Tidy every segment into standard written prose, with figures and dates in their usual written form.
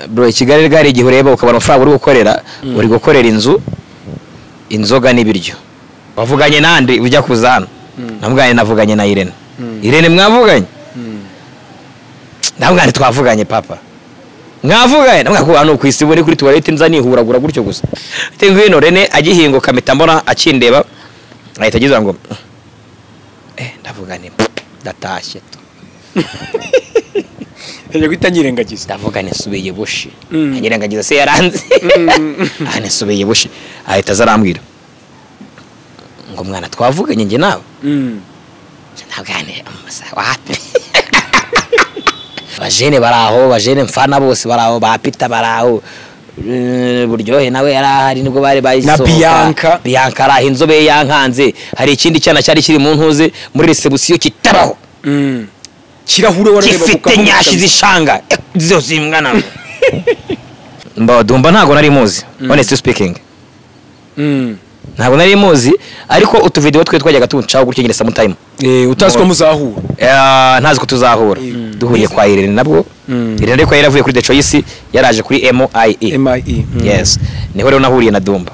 Bro, i Kigali rwari igihe ureba ukabona amafaranga uri gukorera, uri gukorera inzu, inzoga n'ibiryo. Wavuganye nande ujya kuza hano? Namuganye, navuganye na Irene. Irene mwavuganye? Namuganye twavuganye papa. Mwavuganye? Namuganye ko hano ku isi buri kuri toilette nza nihuragura gutyo gusa. Ati ngwino Rene agihinguka mpita mbona akindeba ahita agiza ngo ndavuganye ndatashye to. Yaje guhita nyirengagiza. Ndavuga nisubiye bushi. Nyirengagiza se yaranze. Ah nisubiye bushi. Ahita azarambwira ngo mwana twavuganye nge nawe. Ntabwo amasaha wapi. Bajene baraho, bajene mfana bose baraho, ba Peter baraho. Buryohe nawe yarahari nibwo bari bayisohoka. Na Bianca. Bianca araho inzobe yankanze. Hari ikindi cyana cyari kiri mu ntuze muri reception kitabaho. Kirahure warareba gifite nyashi zishanga zo zimwana. Mba ntago nari muzi, honestly speaking. Ntago nari muzi, ariko utu video twe twajyaga tuncaho gutyo nyine sometime. Utazi ko muzahura. Ntazi ko tuzahura. Duhuriye kwa Irene nabwo. Irene ariko yaravuye kuri The Choice, yaraje kuri MIE. MIE. Yes. Niho rero nahuriye na Dumba.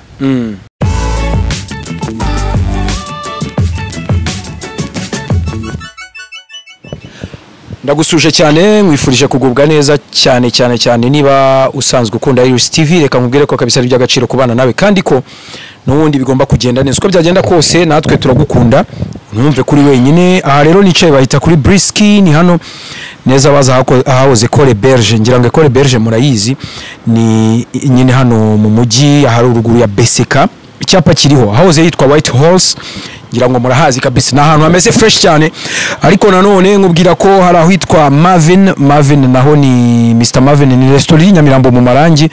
Ndagusuje cyane, nkwifurije kugubwa neza cyane cyane cyane. Niba usanzwe ukunda Iris TV, reka nkubwire ko kabisa ari by'agaciro kubana nawe, kandi ko n'ubundi bigomba kugenda neza uko byagenda kose. Natwe turagukunda, ntumve kuri wenyine. Aha rero nicaye bahita kuri Brisky, ni hano neza baza ahahoze Ecole Belge. Ngira ngo Ecole Belge murayizi, ni nyine hano mu mujyi, ahari uruguru ya BCK, icyapa kiriho ahahoze yitwa White Horse. Ngira ngo murahazi kabisa, ni ahantu hameze fresh cyane. Ariko nanone nkubwira ko hari aho hitwa Marvin. Marvin naho ni Mr Marvin, ni restaurant Nyamirambo mu Marangi,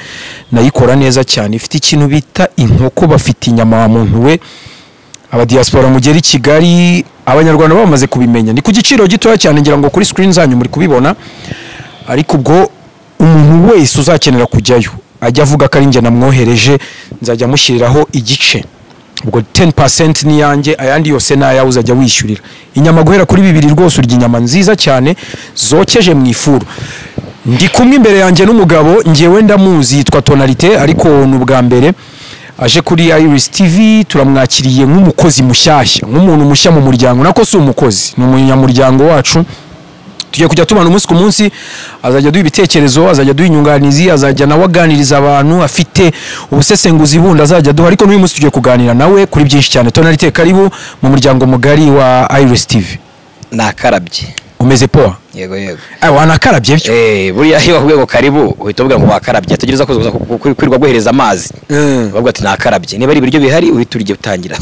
nayikora neza cyane. Ifite ikintu bita inkoko, bafite inyama wa muntu we. Aba diaspora mugeri Kigali, abanyarwanda bamaze kubimenya, ni ku giciro gitoya cyane. Ngira ngo kuri screen zanyu muri kubibona. Ariko ubwo umuntu wese uzakenera kujyayo ajya avuga ko ari njye namwohereje, nzajya mushyiriraho igice. Ubwo 10% ni yanjye, ayandi yose naya uzajya wishyurira. Inyama guhera kuri 2 rwose urya inyama nziza cyane zokeje mu ifuru. Ndi kumwe imbere yanjye n'umugabo ngewe ndamuzi, yitwa Tonalite, ariko ni ubwa mbere aje kuri Iris TV. Turamwakiriye nk'umukozi mushyashya, nk'umuntu mushya mu muryango. Nako si umukozi, ni umunyamuryango wacu. Tugiye kujya tubana umunsi ku munsi, azajya duha ibitekerezo, azajya duha inyunganizi, azajya nawe aganiriza abantu, afite ubusesenguzi bundi azajya duha. Ariko n'uyu munsi tugiye kuganira nawe kuri byinshi cyane. Tonalite, karibu mu muryango mugari wa Iris TV. Nakarabye. Umeze poa? Yego yego. Wanakarabye byo? Buriya iyo bakubwiye ngo karibu uhita uvuga ngo wakarabye. Tugereza kuza kwirwa guhereza amazi. Bavuga ati nakarabye. Niba ari ibiryo bihari uhita urye utangira.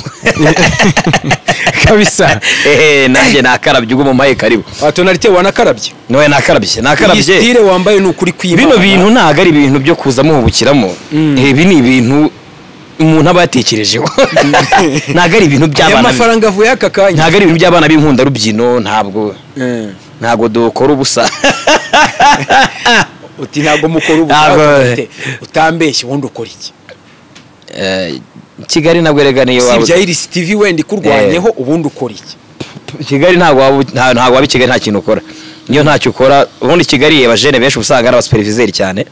Kabisa. Nanjye nakarabye ubwo mumpaye karibu. Tonalite wanakarabye? Nowe nakarabye. Nakarabye. Iyi style wambaye ni ukuri kwimana. Bino bintu ntago ari ibintu byo kuza muhubukiramo. Ibi ni ibintu umuntu aba yatekerejeho. Ntago ari ibintu by'abana. Amafaranga avuye aka kanya. Ntago ari ibintu by'abana b'inkunda rubyino, ntabwo. Ntago dukora ubusa. Uti ntago mukora ubusa. Utambeshye ubundi ukora iki? Kigali nabwo rega niyo waba. Sibya Iris TV wenda ikurwanyeho, ubundi ukora iki? Kigali ntago waba Kigali nta kintu ukora. Niyo ntacyo ukora, ubundi Kigali abajene benshi usanga ari abasuperviseur cyane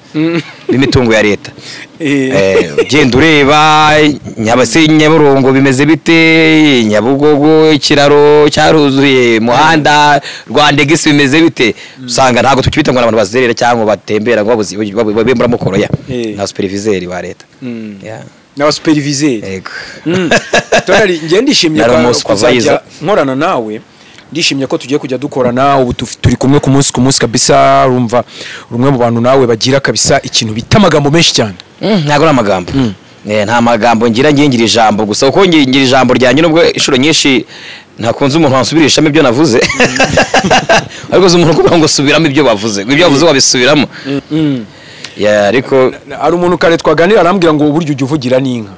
b'imitungo ya leta. Ugenda ureba Nyabase, Nyaburongo bimeze bite, Nyabugogo ikiraro cyaruzuye, muhanda Rwandegisi bimeze bite, usanga ntago tukibita ngo abantu bazerera cyangwa batembera ngo babuzi bembura mukoro ya na superviseur wa leta. Na superviseur. Yego. Tonali, ngiye ndishimye ko kuzajya nkorana nawe. Ndishimye ko tugiye kujya dukorana, ubu turi kumwe ku munsi ku munsi kabisa. Urumva rumwe mu bantu nawe bagira kabisa ikintu bita amagambo menshi cyane. Ntago ari amagambo. Nta magambo ngira, ngira ijambo gusa. Uko ngira ijambo ryanjye nubwo inshuro nyinshi ntakunze umuntu wansubirishamo ibyo navuze. Ariko umuntu kuvuga ngo subiramo ibyo bavuze, ibyo bavuze wabisubiramo. Ariko ari umuntu kare twaganira arambwira ngo uburyo ujya uvugira n'inka.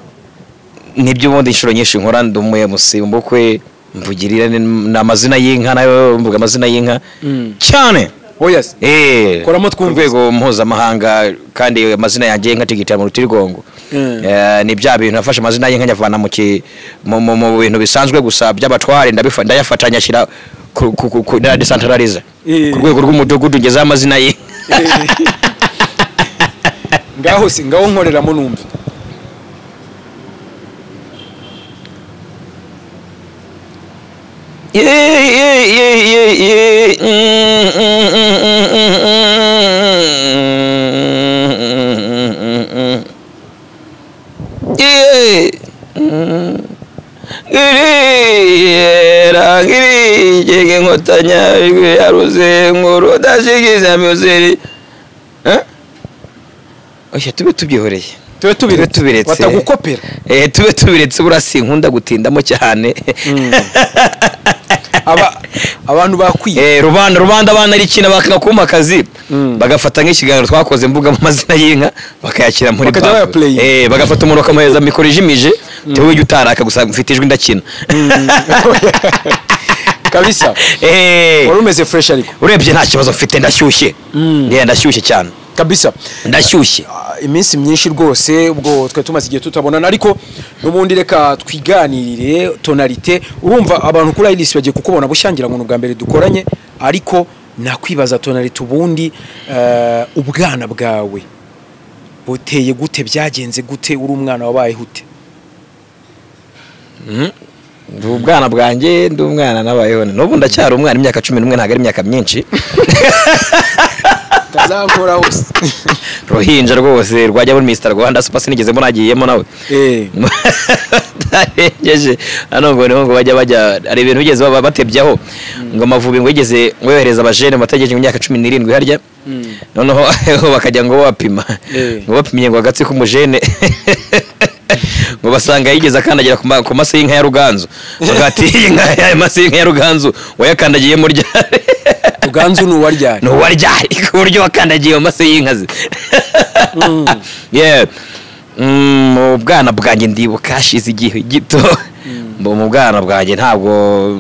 Nibyo ubundi inshuro nyinshi nkora, ndi umuyemusi mbukwe mvugirira n'amazina y'inka, nayo mvuga amazina y'inka cyane. Oya se. Koramo twumve rwego mpuzamahanga, kandi amazina yanjye y'inka tigitira mu rutirigongo. Ni bya bintu nafashe amazina y'inka nyavana mu bintu bisanzwe gusa by'abatware, ndayafatanya shyira ku decentralize ku rwego rw'umudugudu ngeze amazina y'inka. Ngaho si ngaho nkoreramo numve. Oya tube tubyihoreye. Tube tubiretse. Batagukopera. Tube tubiretse burasi nkunda gutindamo cyane. Abantu bakwiye. Rubanda abana ari kina bakakuma akazi. Bagafata nk'ikiganiro twakoze mvuga mu mazina y'inka bakayakira muri bank. Bagafata umuntu bakamuheza mikoro ijimije, tewe ujye utaraka gusa mfite ijwi ndakina. Kabisa. Wari umeze fresh ariko. Urebye nta kibazo mfite ndashyushye. Ndashyushye cyane. Kabisa. Ndashyushye. Iminsi myinshi rwose ubwo twe tumaze igihe tutabonana ariko n'ubundi reka twiganirire tonalite. Urumva abantu kuri Iris bagiye kukubona bushangira ngo ubwa mbere dukoranye, ariko nakwibaza tonalite ubundi ubwana bwawe buteye gute, byagenze gute, uri umwana wabaye hute? Ndi ubwana bwanjye, ndi umwana nabayeho n'ubu ndacyari umwana, imyaka 11 ntabwo ari imyaka myinshi. Tazankora hose. Ruhinja rwose rwajya muri Mr Rwanda Super sinigeze mbonagiyemo nawe. Tarengeje hano ngo niho ngo bajya ari ibintu bigeze batebyaho ngo Amavubi ngo yigeze ngo yohereza abajene batagejeje imyaka 17 harya. Noneho bakajya ngo bapima. Ngo bapimye ngo agatsi k'umujene. Ngo basanga yigeze akandagira ku mase y'inka ya Ruganzu. Bagati inka ya mase y'inka ya Ruganzu wayakandagiye muri ryari. Ruganzu ni uwaryari. Ni uwaryari ku buryo wakandagiye mu mase y'inka ze. Yeah. Mu bwana bwanjye ndibuka hashize igihe gito. Mu bwana bwanjye ntabwo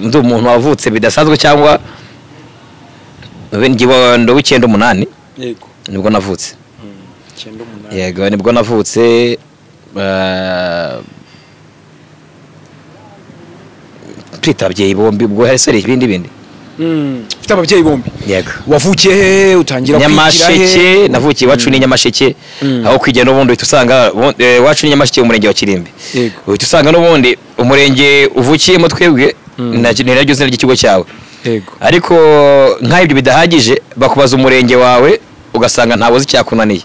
ndi umuntu wavutse bidasanzwe cyangwa ndo 98. Yego. Nibwo navutse. 98. Yego nibwo navutse. Mfite ababyeyi bombi ubwo hari seri ibindi bindi. Mfite ababyeyi bombi. Yego. Wavukiye he, utangira kwigira he? Nyamasheke, navukiye iwacu ni Nyamasheke. Aho kwigira n'ubundi uhita usanga iwacu ni Nyamasheke umurenge wa Kirimbi. Yego. Uhita usanga n'ubundi umurenge uvukiyemo twebwe ni naryo zina ry'ikigo cyawe. Yego. Ariko nk'ibyo bidahagije bakubaza umurenge wawe ugasanga ntawe uzi cyakunaniye.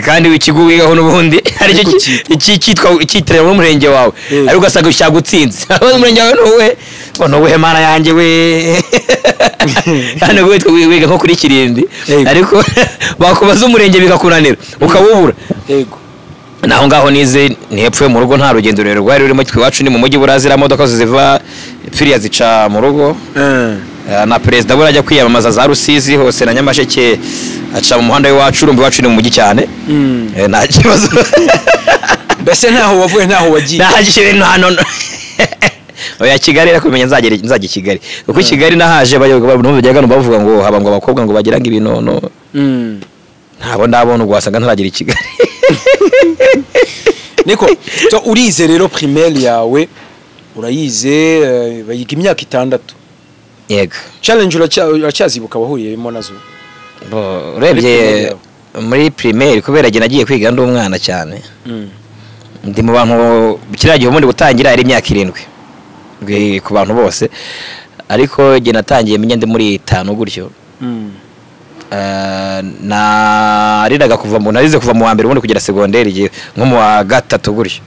Kandi ikigo wigaho n'ubundi aricyo cyitwa cyitirira mu murenge wawe, ariko ugasanga cyagutsinze. Umurenge wawe nuwe ngo nuwe mana yanjye we. Hano witwa wiga nko kuri Kirimbi, ariko bakubaza umurenge bikakunanira ukawubura. Yego. Naho ngaho nize ni hepfo mu rugo nta rugendo rero rwari rurimo, twe iwacu ni mu mujyi burazira modoka ziva firiya zica mu rugo. Na perezida burajya kwiyamamaza za Rusizi hose na Nyamasheke aca mu muhanda w'iwacu, urumva iwacu ni mu mujyi cyane. Nta kibazo. Mbese ntaho wavuye ntaho wagiye? Nta kintu hano. Oya Kigali rakumenya nzajya Kigali. Kuko Kigali nahaje bajyaga bavuga ngo haba ngo abakobwa ngo bagiranga ibinono. Ntabo ndabona ubwo wasanga ntaragira Kigali. Niko so urize rero primaire yawe urayize bayiga imyaka 6. Yego. Challenge uracyazibuka wahuriyemo nazo? Bo urebye muri primaire kubera jye nagiye kwiga ndi umwana cyane. Ndi mu bantu kiriya gihe ubundi gutangira ari imyaka 7 ku bantu bose, ariko jye natangiye menya ndi muri 5 gutyo. Nariraga kuva mu narize kuva mu wa mbere ubundi kugera secondaire igihe nko mu wa 3 gutyo.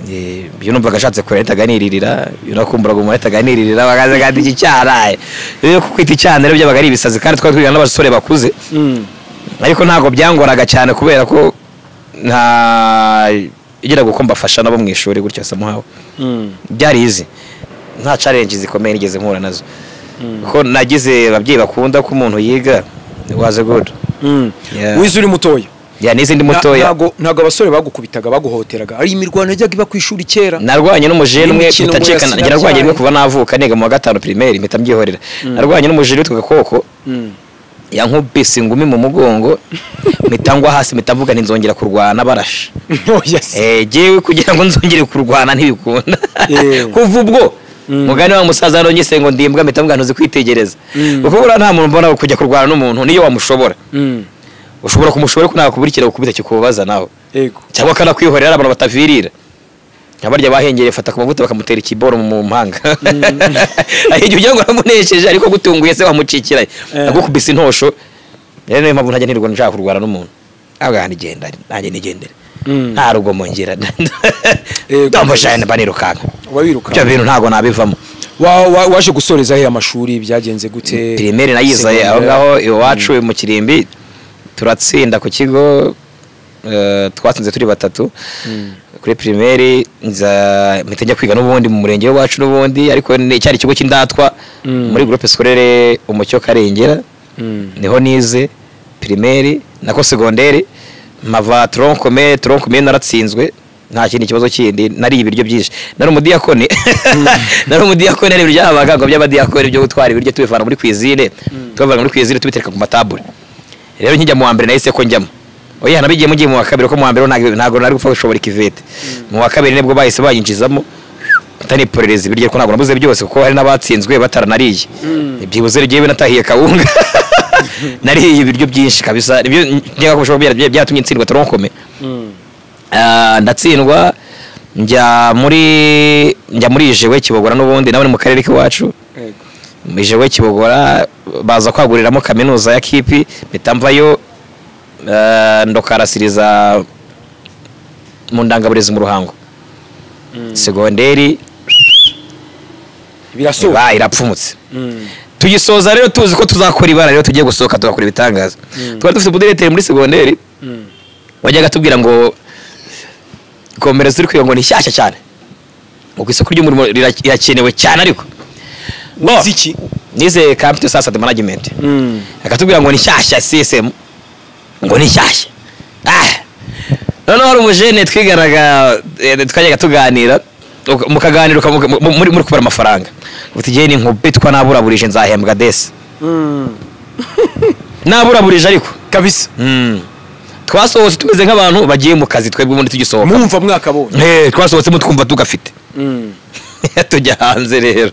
Ibyo numvaga ashatse kure nitaganiririra, nakumburaga umuntu nitaganiririra bakaza kandi iki cyaraye. Rero kukwita icyana rero byabaga ari ibisazi kandi twari twigana n'abasore bakuze. Ariko ntago byangoraga cyane kubera ko nta igira guko mbafasha nabo mu ishuri gutyo somehow. Byari easy. Nta challenge zikomeye nigeze mpura nazo. Kuko nagize ababyeyi bakunda ko umuntu yiga was good. Wize uri mutoya? Ya nize ndi mutoya. Ntago abasore bagukubitaga baguhoteraga. Ari imirwano yajyaga iba ku ishuri kera. Narwanye n'umujene umwe mpita narwanye rimwe kuva navuka niga mu wa 5 primaire mpita mbyihorera. Narwanye n'umujene witwa Gakoko. Yankubise ingumi mu mugongo mpita ngwa hasi mpita mvuga nti nzongera kurwana barashe. Jewe kugira ngo nzongere kurwana ntibikunda. Kuva ubwo mugani wa musaza arongese ngo ndimbwa mpita mvuga ntuzi kwitegereza. Kuko bura nta muntu mbona kujya kurwana n'umuntu niyo wamushobora. Ushobora kumushobora ko nakuburikira gukubita kikubaza nawe. Yego. Cyangwa kana kwihorera abantu batavirira. Abarya bahengereye fata ku mavuta bakamutera ikiboro mu mpanga. Aho ugira ngo aramunesheje ariko gutunguye se wamucikiraye. Agukubise intosho. Rero niyo mpamvu ntajya nirwa nshaka kurwana n'umuntu. Ahubwo nigenda nanjye nigendere. Nta rugomo ngira. Ndamva banirukanka. Wabiruka. Ibyo bintu ntago nabivamo. Waje gusoreza he amashuri byagenze gute? Primaire nayizaye aho ngaho iwacu mu Kirimbi, turatsinda ku kigo, twatsinze turi batatu. Kuri primaire nza mpita njya kwiga n'ubundi mu murenge wacu n'ubundi, ariko cyari ikigo cy'indatwa muri groupe scolaire Umucyo Karengera. Niho nize primaire nako secondaire, mava tronc commun naratsinzwe nta kindi kibazo kindi, nari ibiryo byinshi, nari umudiyakoni. Nari umudiyakoni, ari ibiryo byabaga ngo by'abadiyakoni byo gutwara ibiryo tubivana muri cuisine, tubivana muri cuisine tubitereka ku matabure. Rero nkijya mu wa mbere nahise ko njyamo. Oya nabigiye mugiye mu wa kabiri, ko mu wa mbere ntago nari gupfa gushobora ikivete. Mu wa kabiri nibwo bahise bayinjizamo ntaniporereza ibiryo, ko ntabwo nabuze byose kuko hari n'abatsinzwe bataranariye. Byibuze rigiye natahiye kawunga. Nariye ibiryo byinshi kabisa, ibyo njya ko byatumye ntsindwa tronc commun. Ndatsindwa njya muri Ijewe Kibogora n'ubundi nawe mu karere k'iwacu. Mu Ijewe Kibogora baza kwaguriramo kaminuza ya Kipi, mitamvayo ndokarasiriza mu ndangaburezi mu Ruhango. Segonderi birasoza irapfumutse. Tugisoza rero tuzi ko tuzakora ibara, rero tugiye gusohoka tugakora ibitangaza. Twari dufite ubudirecteur muri segonderi wajyaga tubwira ngo komereza uri kwiga ngo ni shyashya cyane, ngo ku isoko ry'umurimo rirakenewe cyane, ariko ziki nize computer science and management. Akatubwira ngo ni shyashya CSM, ngo ni shyashya. Noneho hari umujene twiganaga, twajyaga tuganira, mukaganira muri kubara amafaranga, uti gihe ni nkubitwa naburaburije nzahembwa desi. Naburaburije ariko kabisa. Twasohotse tumeze nk'abantu bagiye mu kazi twebwe ubundi tugisohoka. Mumva mwakabonye. Twasohotse mutwumva tugafite. Tujya hanze rero.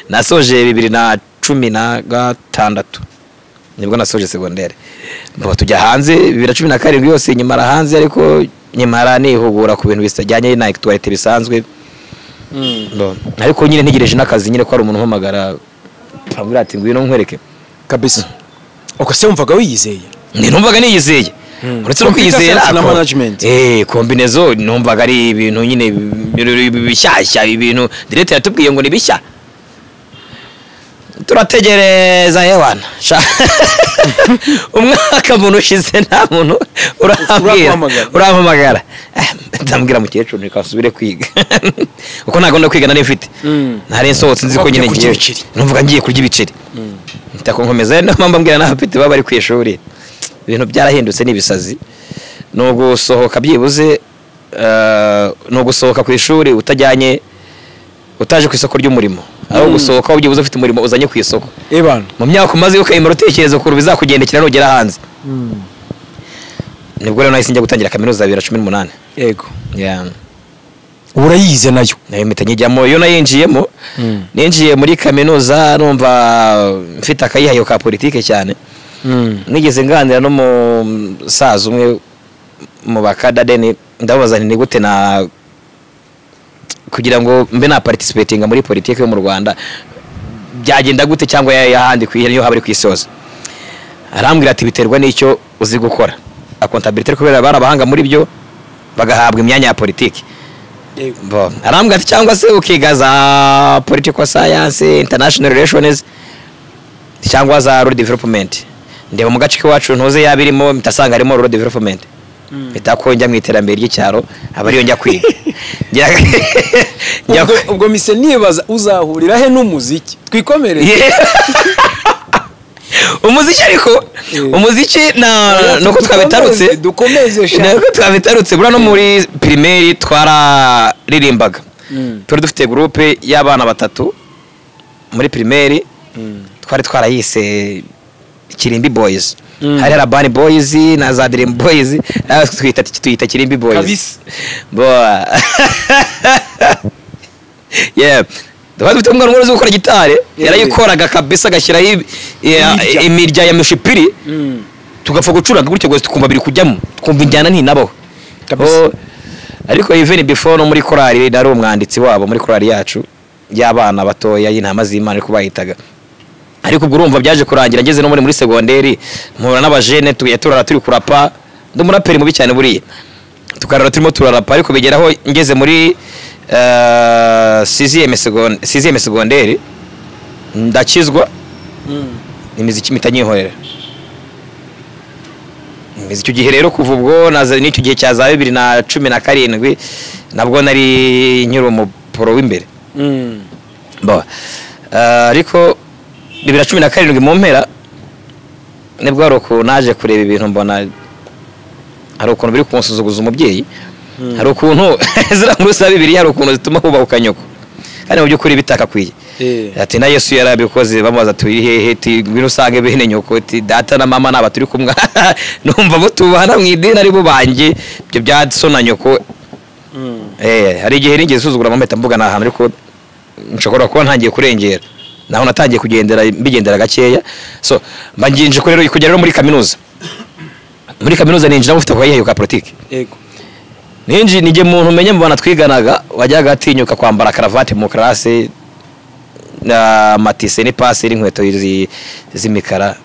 Nasoje 2016 nibwo nasoje secondaire. Ngo tujya hanze 2017 yose nyimara hanze, ariko nyimara nihugura ku bintu bisajyanye na actualité bisanzwe. Ariko nyine ntegereje n'akazi nyine ko ari umuntu umpamagara ambwira ati ngwino nkwereke kabisa. Uko se wumvaga wiyizeye? Numvaga niyizeye. Uretse no kwiyizera na management. Kombinezo numvaga ari ibintu nyine bishyashya, ibintu directeur yatubwiye ngo ni bishya. Turategereza yewana. Umwaka muntu ushize nta muntu urambwira urampamagara. Ndambwira mukecuru nikasubire kwiga. Uko nagomba kwiga nari mfite. Nari nsohotse nzi ko nyine ngiye. Numvaga ngiye kurya ibiceri. Ntakonkomeza no mpamvu mbwira na Pete baba bari ku ishuri. Ibintu byarahindutse nibisazi. No gusohoka byibuze, no gusohoka ku ishuri utajyanye utaje ku isoko ry'umurimo. Aho gusohoka byibuze ufite umurimo uzanye ku isoko. Ebana. Mu myaka umaze ukayimara utekereza ukuntu bizakugendekera nugera hanze. Nibwo rero nahise njya gutangira kaminuza 2018. Yego. Yeah. Urayize nayo? Nayo mpita nyijyamo, iyo nayinjiyemo. Ninjiye muri kaminuza numva mfite akayihayo ka politike cyane. Nigeze nganira no musaza umwe mu bakadadeni, ndabaza nti ni gute na kugira ngo mbe na participatinga muri politike yo mu Rwanda byagenda gute, cyangwa yahandi ku iyo haba ari kwisoza. Arambwira ati biterwa n'icyo uzi gukora. Accountability kubera barabahanga muri byo bagahabwa imyanya ya politike. Bo arambwira ati cyangwa se ukiga za political science, international relations cyangwa za rural development. Ndeba mu gace k'iwacu ntuze yabirimo mitasanga harimo rural development. Bitako njya mu iterambere ry'icyaro aba ariyo njya kwiga. Ubwo mise nibaza uzahurira he n'umuziki? Twikomereze. Umuziki ariko umuziki na nuko twabitarutse dukomeze sha. Nuko twabitarutse bura no muri primaire twararirimbaga. Twari dufite groupe y'abana batatu muri primaire, twari twarayise Kirimbi Boys. Hari Rabani Boys na za Dream Boys, twita Kirimbi Boys. Kabisa. Boa. Yeah. Twari dufite umwana uzi gukora gitari, yarayikoraga kabisa, agashyiraho imirya ya mishipiri, tugapfa gucuranga gutyo gusa, tukumva biri kujyamo, twumva injyana ntinabaho. Ariko even before no muri korali nari umwanditsi wabo, muri korali yacu y'abana batoya y'intama z'Imana ariko bayitaga. Ariko ubwo urumva byaje kurangira ngeze no muri segonderi, mpura n'abajene turara turi kurapa. Ndi umuraperi mubi cyane buriya, tukarara turimo turarapa. Ariko bigeraho ngeze muri sixième segonderi ndakizwa, imiziki mpita nyihorera. Icyo gihe rero kuva ubwo n'icyo gihe cya za 2017 nabwo nari nkiri umuporo w'imbere. Ariko 2017 mu mpera nibwo hari ukuntu naje kureba ibintu, mbona hari ukuntu biri kunsuzuguza umubyeyi, hari ukuntu ziriya nkuru za Bibiliya hari ukuntu zituma hubahuka nyoko, kandi mu by'ukuri bitakakwiye. Ati na Yesu yarabikoze, bamubaza turi hehe, ngwino usange bene nyoko, ati data na mama naba turi kumwe. Numva bo tubana mu idini ari bo banjye, ibyo bya so na nyoko. Hari igihe nigeze nsuzugura mama mpita mvuga ahantu, ariko nshobora kuba ntangiye kurengera, naho natangiye kugendera mbigendera gakeya. So mba nginje ko rero kugera muri kaminuza, muri kaminuza ninjira mufite akayihayo ka politiki. Yego. Ninji nige muntu menye mu bana twiganaga wajyaga atinyuka kwambara karavate mu classe na matise ni passe n'inkweto z'imikara.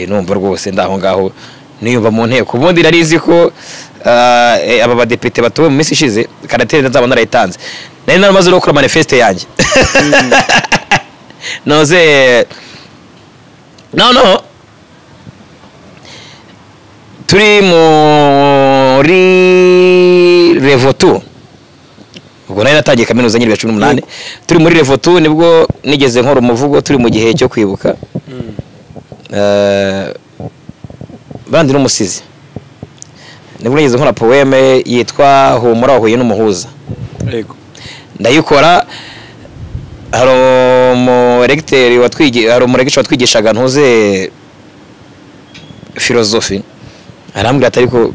Numva rwose ndaho ngaho niyumva mu nteko. Ubundi nari nzi ko aba badepite batowe mu minsi ishize karatere nzaba narayitanze, nari naramaze no gukora manifeste yanjye. Noze no turi muri Revotu, ubwo nari natangiye kaminuza nyiri 2018, turi muri Revotu nibwo nigeze nkora umuvugo turi mu gihe cyo kwibuka. Bandi n'umusizi, nibwo nigeze nkora poeme yitwa Humura wahuye n'umuhuza. Yego. Ndayikora, hari umuregiteri watwigisha, hari umuregisha watwigishaga ntuze filozofi, arambwira ati ariko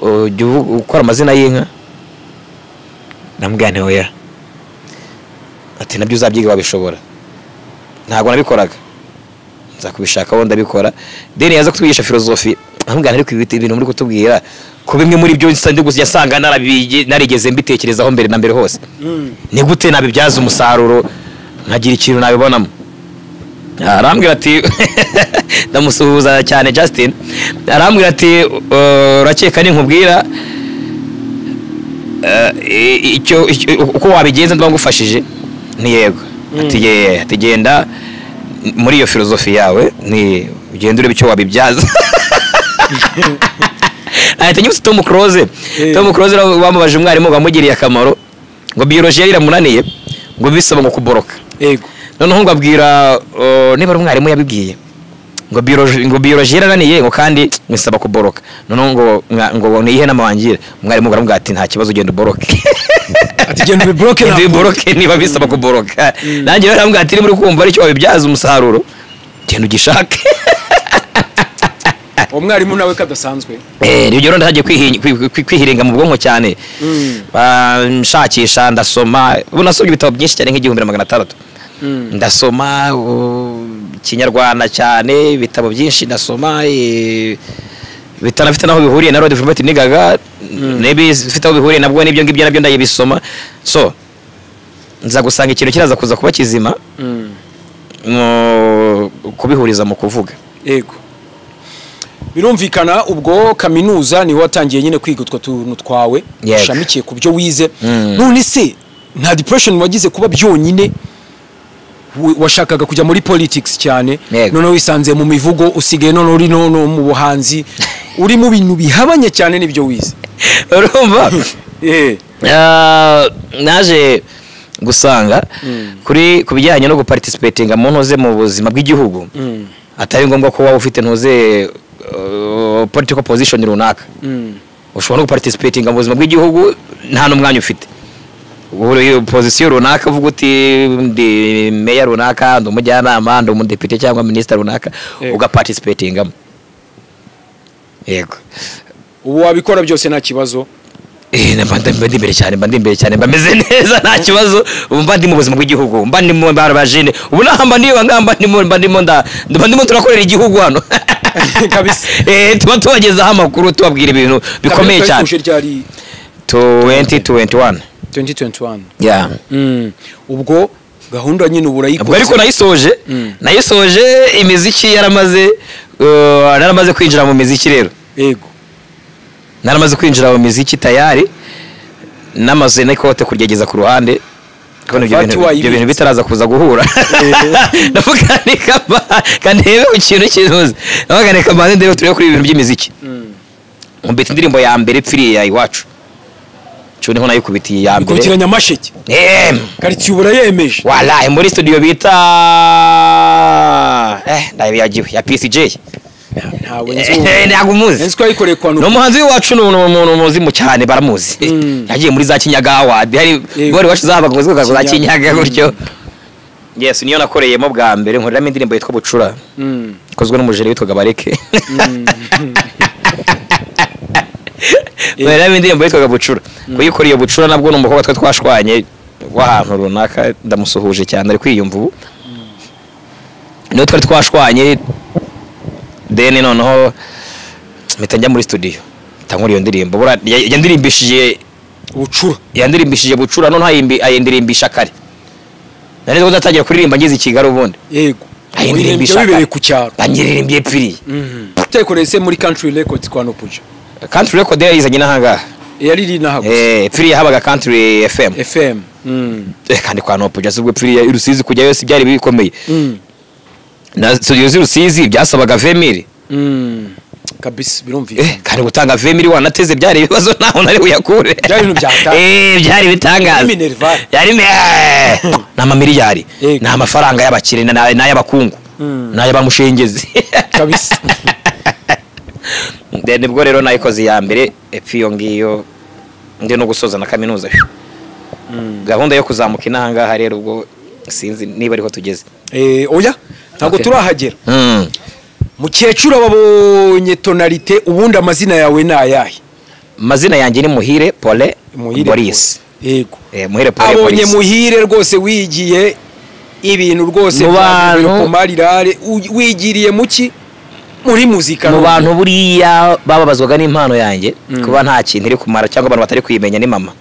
ujya ukora amazina y'inka? Ndamubwira nti oya. Ati nabyo uzabyiga wabishobora. Ntabwo nabikoraga, nza kubishakaho ndabikora. Deni yaza kutwigisha filozofi, arambwira ariko ibintu muri kutubwira ko bimwe muri byo ndi gusa yasanga narigeze mbitekerezaho mbere na mbere hose, ni gute nabibyaza umusaruro nkagira ikintu nabibonamo? Arambwira ati ndamusuhuza cyane Justin, arambwira ati urakeka ninkubwira icyo uko wabigenza ndaba ngufashije? Ni yego. Ati ye, ati genda muri iyo filozofi yawe ni ugenda urebe icyo wabibyaza. Ahita nyibutsa Tom Cruise. Tom Cruise bamubaje umwarimu wamugiriye akamaro ngo biologie yari iramunaniye, ngo bisaba ngo kuboroka. Yego. Noneho ngo abwira niba ari umwarimu yabibwiye ngo biologie yarananiye ngo kandi misaba kuboroka. Noneho ngo nihe nama wangira, umwarimu aramubwira ati nta kibazo ugenda uboroke. Ati genda ubiboroke, na ubiboroke niba bisaba kuboroka. Nanjye aramubwira ati muri kumva aricyo wabibyaza umusaruro, genda ugishake. Umwarimu nawe kadasanzwe. Rero rero ndagiye kwihirenga mu bwonko cyane. Nshakisha ndasoma, ubu nasomye ibitabo byinshi cyane nk'1600. Ndasoma Kinyarwanda cyane, ibitabo byinshi ndasoma bitanafite naho bihuriye na road development nigaga, n'ibifite aho bihuriye nabwo n'ibyo ngibyo nabyo ndayibisoma. So nza gusanga ikintu kiraza kuza kuba kizima mu kubihuriza mu kuvuga. Yego. Birumvikana ubwo kaminuza niho watangiye nyine kwiga utwo tuntu twawe ushamikiye ku byo wize. None se nta depression wagize kuba byonyine washakaga kujya muri politics cyane, none wisanze mu mivugo, usigaye none uri no mu buhanzi, uri mu bintu bihabanye cyane n'ibyo wize? Urumva naje gusanga kuri kubijyanye no guparticipatinga mu ntuze mu buzima bw'igihugu atari ngombwa ko waba ufite ntuze political position runaka. Ushobora no guparticipatinga mu buzima bw'igihugu nta n'umwanya ufite. Uri position runaka uvuga uti ndi mayor runaka, ndi umujyanama, ndi umudepite cyangwa minister runaka, ugaparticipatingamo. Yego. Ubu wabikora byose nta kibazo. Mba ndi imbere cyane, mba ndi imbere cyane, mba meze neza nta kibazo, mba ndi mu buzima bw'igihugu, mba ndi mu barabajene. Ubu nahamba niba ngamba ndimo mba ndimo mba ndimo turakorera igihugu hano. Kabisa. Tuba tubagezaho amakuru, tubabwira ibintu bikomeye cyane. 2021. 2021. Yeah. Ubwo gahunda nyine ubu urayikoze. Ubwo ariko nayisoje. Nayisoje imiziki yaramaze, naramaze kwinjira mu miziki rero. Yego. Naramaze kwinjira mu miziki tayari, namaze n'ikote kuryegeza ku ruhande. Kubona ibyo bintu bitaraza kuza guhura. Ndavuga nikaba kandebe ku kintu kizuze. Ndavuga nikaba ndebe turebe kuri ibintu by'imiziki. Umbita indirimbo ya mbere pfiriya iwacu. Cyo niho nayikubitiye ya mbere. Ikubitira Nyamasheke. Quartier ubura yemeje. Wallahi muri studio bita ndabiyagiwe ya PCJ. Ntawe nzi. Ntabwo umuzi. Nzi ko ayikoreye kwa no muhanzi wacu ni umuntu muzi cyane baramuzi. Yagiye muri za Kinyaga Award. Hari bori wacu zabaga ngo za Kinyaga gutyo. Yes, niyo nakoreyemo bwa mbere nkoreramo indirimbo yitwa Bucura. Ikozwe n'umujeri witwa Gabareke. Nkoreramo indirimbo yitwa Bucura. Kuyikora iyo Bucura nabwo ni umukobwa twe twashwanye w'ahantu runaka, ndamusuhuje cyane ari kwiyumva ubu. Niyo twari twashwanye. Then noneho mpita njya muri studio mpita iyo ndirimbo bura yandirimbishije Bucura, yandirimbishije Bucura, noneho ayindirimbisha kare. Nari nzi ko nzatangira kuririmba ngeze i Kigali ubundi. Yego. Ayindirimbisha kare ku cyaro. Banyiririmbye pfiriye. Tekoreye se muri Country Records kwa Nopuja. Country Records yayizanye n'ahangaha. Yari iri naha gusa. Pfiriye habaga Country FM. FM. Kandi kwa Nopuja ubwo pfiriye i Rusizi kujyayo si byari bikomeye. Na studio z'Rusizi byasabaga 20000. Kabisa birumvikana. Kandi gutanga 20000 wanateze byari ibibazo naho nari uyakure. Byari ibintu byatanga. Byari bitangaza. Minerval. Yari na mamiliyari. Na amafaranga y'abakire n'ay'abakungu. N'ay'abamushengezi. Kabisa. Nibwo rero nayikoze ya mbere epfo iyo ngiyo ndi no gusoza na kaminuza. Gahunda yo kuzamuka inahangaha rero ubwo sinzi niba ariho tugeze. Oya ntabwo turahagera. Mukecuru ababonye tonalite, ubundi amazina yawe ni ayahe? Amazina yanjye ni Muhire Paul Boris. Yego. Muhire Paul Boris. Abonye Muhire rwose wigiye ibintu rwose bya wigiriye muki muri muzika. Mu bantu buriya bababazwaga n'impano yanjye kuba nta kintu iri kumara cyangwa abantu batari kuyimenya ni mama.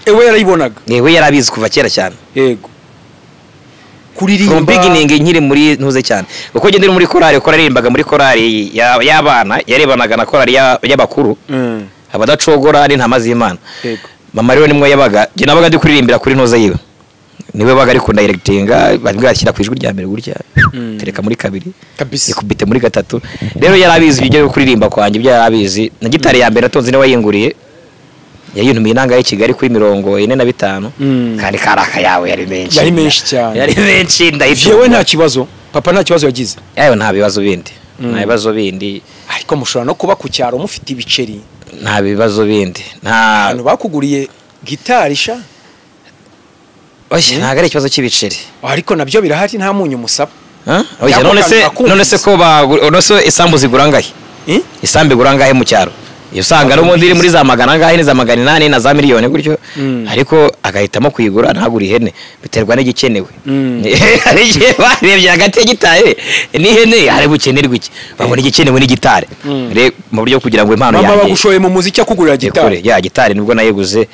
Ewe yarayibonaga. Ewe yarabizi kuva kera cyane. Yego. Kuririmba from beginning nkiri muri ntuze cyane kuko ngende muri korali ko aririmbaga muri korali y'abana yarebanaga na korali y'abakuru abadacogora ari ntama z'Imana. Mama rero nimwe yabaga je nabaga ndi kuririmbira kuri ntuze yiwe niwe baga ari kundirectinga bari ku ijwi rya mbere gutya tereka muri kabiri ikubite muri gatatu. Rero yarabizi ibyo kuririmba kwanjye ibyo yarabizi na gitari ya mbere atonze niwe wayinguriye yayintumiye inanga y'i Kigali kuri 45 kandi karaka yawe yari menshi. Yari menshi cyane. Yari menshi ndayifite. Yewe nta kibazo, papa nta kibazo yagize. Yewe nta bibazo bindi. Nta bibazo bindi. Ariko mushobora no kuba ku cyaro mufite ibiceri. Nta bibazo bindi. Nta abantu bakuguriye gitari sha. Oya ntago ari ikibazo cy'ibiceri. Ariko nabyo birahari nta munyu musaba. Oya none se ko none se isambu zigura ngahe? Isambu igura ngahe mu cyaro? Usanga n'ubundi iri muri za magana angahe za 800 na za miliyoni gutyo, ariko agahitamo kuyigura ntagura ihene biterwa n'igikenewe. Hari igihe barebye hagati y'igitare n'ihene hari bukenerwa iki babona igikenewe n'igitare mu buryo kugira ngo impano yanjye. Mama bagushoye mu muziki akugurira gitare. Ya gitare nibwo nayiguze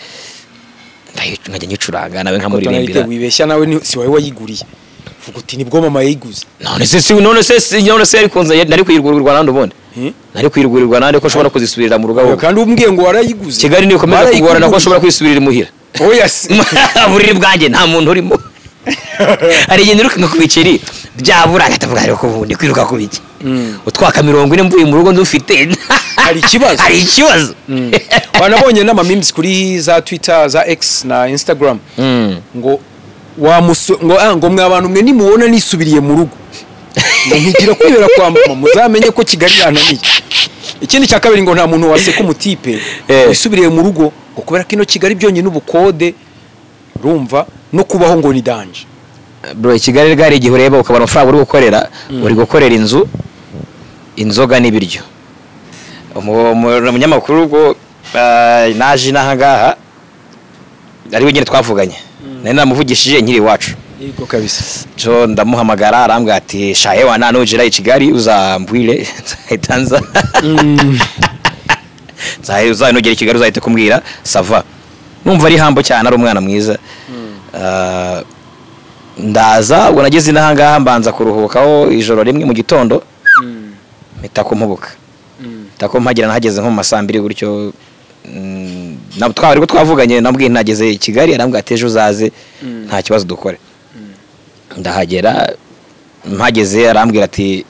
nkajya nyicuranga nawe nkamuririmbira. Wibeshya nawe si wowe wayiguriye. Vuga uti nibwo mama yayiguze. None se yari kunze nari kuyigurirwa nandi ubundi. Nari kwirgurirwa nande ko ashobora kuzisubirira mu rugo. Kandi umbwiye ngo warayiguze. Kigali niyo komeza kugorana ko ashobora kwisubirira imuhira. Oya si. Buriri bwanjye nta muntu urimo. Hari igihe niruka ku biceri byabura agatavuga ariko ubundi kwiruka ku biki. Utwaka 40 mvuye mu rugo ndufite. Hari ikibazo. Hari ikibazo. Wanabonye n'ama memes kuri za Twitter, za X na Instagram. Ngo wa ngo mwe abantu mwe nimubona nisubiriye mu rugo. Nkigira kwibera kwa mama muzamenye ko Kigali yananiye. Ikindi cya kabiri ngo nta muntu waseka umutipe wisubiriye mu rugo ngo kubera kino Kigali byonyine ubukode urumva no kubaho ngo ni danger. Bro Kigali gari igihe ureba ukabona amafaranga uri gukorera, uri gukorera inzu, inzoga n'ibiryo. Umunyamakuru ubwo Naje n'aha ngaha ari we nyine twavuganye, nari namuvugishije nkiri iwacu. Yego kabisa. So ndamuhamagara, arambwira ati shahe wana nugera i Kigali uzambwire, nzahita nza. Nzahita nugera i Kigali uzahita kumbwira ça va. Numva ari hambo cyane, ari umwana mwiza. Ndaza ubwo nageze n'aha ngaha mbanza kuruhukaho ijoro rimwe, mu gitondo mpita ko mpubuka, mpita ko mpagera, nahageze nko mu ma 2:00 gutyo. Twari ko twavuganye, nabwiye nageze i Kigali, arambwira ati ejo uzaze nta kibazo dukore. Ndahagera, mpageze arambwira ati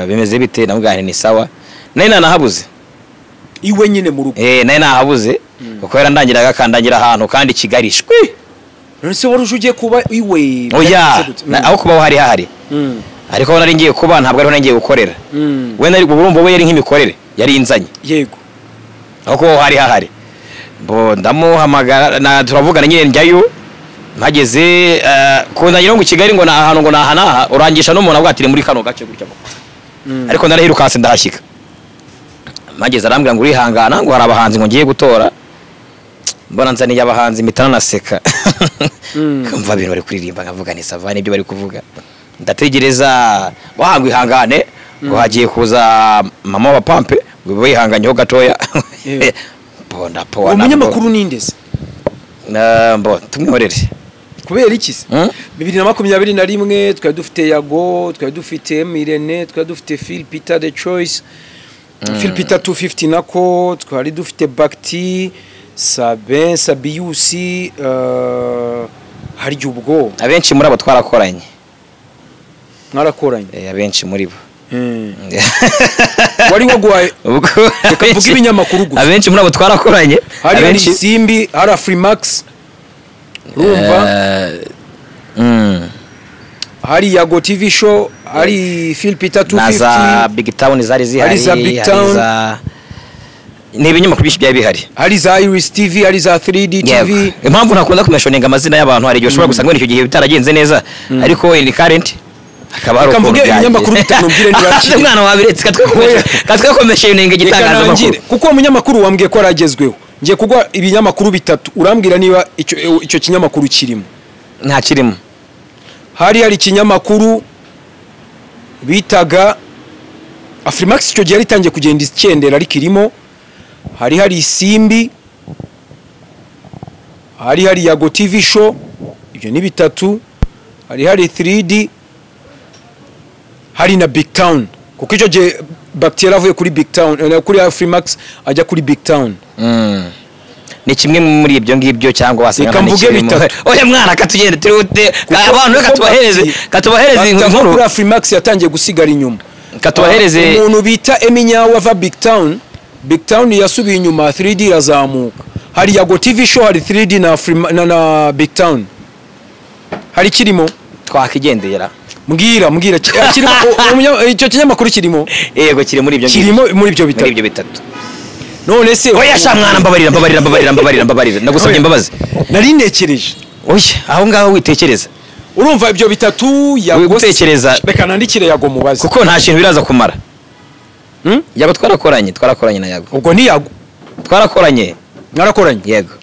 bimeze bite? Namubwira nti ni sawa, nari nanahabuze. Iwe nyine mu rugo? Nari nahabuze kuko yarandangiraga akandangira ahantu kandi Kigali shwi. None se wari uje ugiye kuba iwe? Oya, aho kubaho hari hahari, ariko aho nari ngiye kuba ntabwo ariho nari ngiye gukorera. We nari urumva we yari nk'imikorere yari inzanye. Yego. Aho kubaho hari hahari. Bo ndamuhamagara na turavugana nyine, njyayo mpageze kundangira ngo i Kigali ngo ni ahantu ngo ni aha n'aha, urangisha n'umuntu avuga ati ni muri kano gace gutya. Ariko narahirukanse ndahashyika. Mpageze arambwira ngo urihangana, ngo hari abahanzi ngo ngiye gutora. Mbona nzaniye abahanzi mpita nanaseka. Mva ibintu bari kuririmba nkavuga ni ça va nibyo bari kuvuga. Ndategereza wahangwa ihangane ngo hagiye kuza mama wa Pampe ngo bihanganyeho gatoya. Bo ndapoa. Uwo munyamakuru ninde se? Mbo tumwihorere. Kubera iki se? 2021 twari dufite Yago, twari dufite Mirene, twari dufite Phil Peter The Choice, Phil Peter 250 nako, twari dufite Bakti, Sabin, Sabiyusi, harya ubwo Abenshi muri abo twarakoranye. Mwarakoranye? Abenshi muri bo. Wari waguhaye Ubwo Reka mvuge ibinyamakuru gusa. Abenshi muri abo twarakoranye. Hari Abenshi Simbi, hari Afrimax, urumva, hari Yago TV Show, hari Phil Peter na za 250, Big Town zari zihari. Hari za Big hari Town. Ni ibinyamakuru byinshi byari bihari. Hari za Iris TV, hari za 3D TV. Yego. Impamvu ntakunda kumentioninga amazina y'abantu, hari igihe ushobora gusanga wenda icyo gihe bitaragenze neza, ariko in current hakaba hari Reka ukuntu mvuge byagiye. ibinyamakuru bitanu mbwire niba Ese mwana wabiretse katwekomeshoninga Reka igitangazamakuru. nangire, kuko uwo munyamakuru wambwiye ko aragezweho, ngiye kuguha ibinyamakuru bitatu urambwira niba icyo kinyamakuru kirimo. Nta kirimo. Hari ikinyamakuru bitaga Afrimax, icyo gihe yari itangiye kugenda ikendera ariko irimo. Hari Isimbi, hari Yago TV Show, ibyo ni bitatu. Hari 3D, hari na Big Town, kuko icyo gihe Bacteria avuye kuri Big Town, kuri Afrimax ajya kuri Big Town. Ni kimwe muri ibyo ngibyo cyangwa wasanga Reka nta mvuge n'ikirimo. bitatu. Oya mwana, katugende turi abantu, reka Kuko tubahereze katubahereze Bacteria inkuru. kuri Afrimax yatangiye gusigara inyuma. Katubahereze. Umuntu bita Eminyawe ava Big Town, Big Town yasubiye inyuma, 3D irazamuka. Hari Yago TV Show, hari 3D na, na Big Town. Hari kirimo? Twakigendera. Mbwira, mbwira kirimo icyo kinyamakuru kirimo? Yego, kiri muri ibyo ngibyo. Kirimo muri ibyo Muri bitatu? ibyo bitatu. None se Oya sha mwana, mbabarira, mbabarira, mbabarira, mbabarira, mbabarira, ndagusabye Oya. imbabazi. Nari ntekereje. Oya, aho ngaho witekereza. Urumva ibyo bitatu Yago Gutekereza. Reka nandikire Yago mubaze. Kuko nta kintu biraza kumara. Yago twarakoranye, twarakoranye na Yago. Ubwo ni Yago? Twarakoranye. Mwarakoranye? Yego,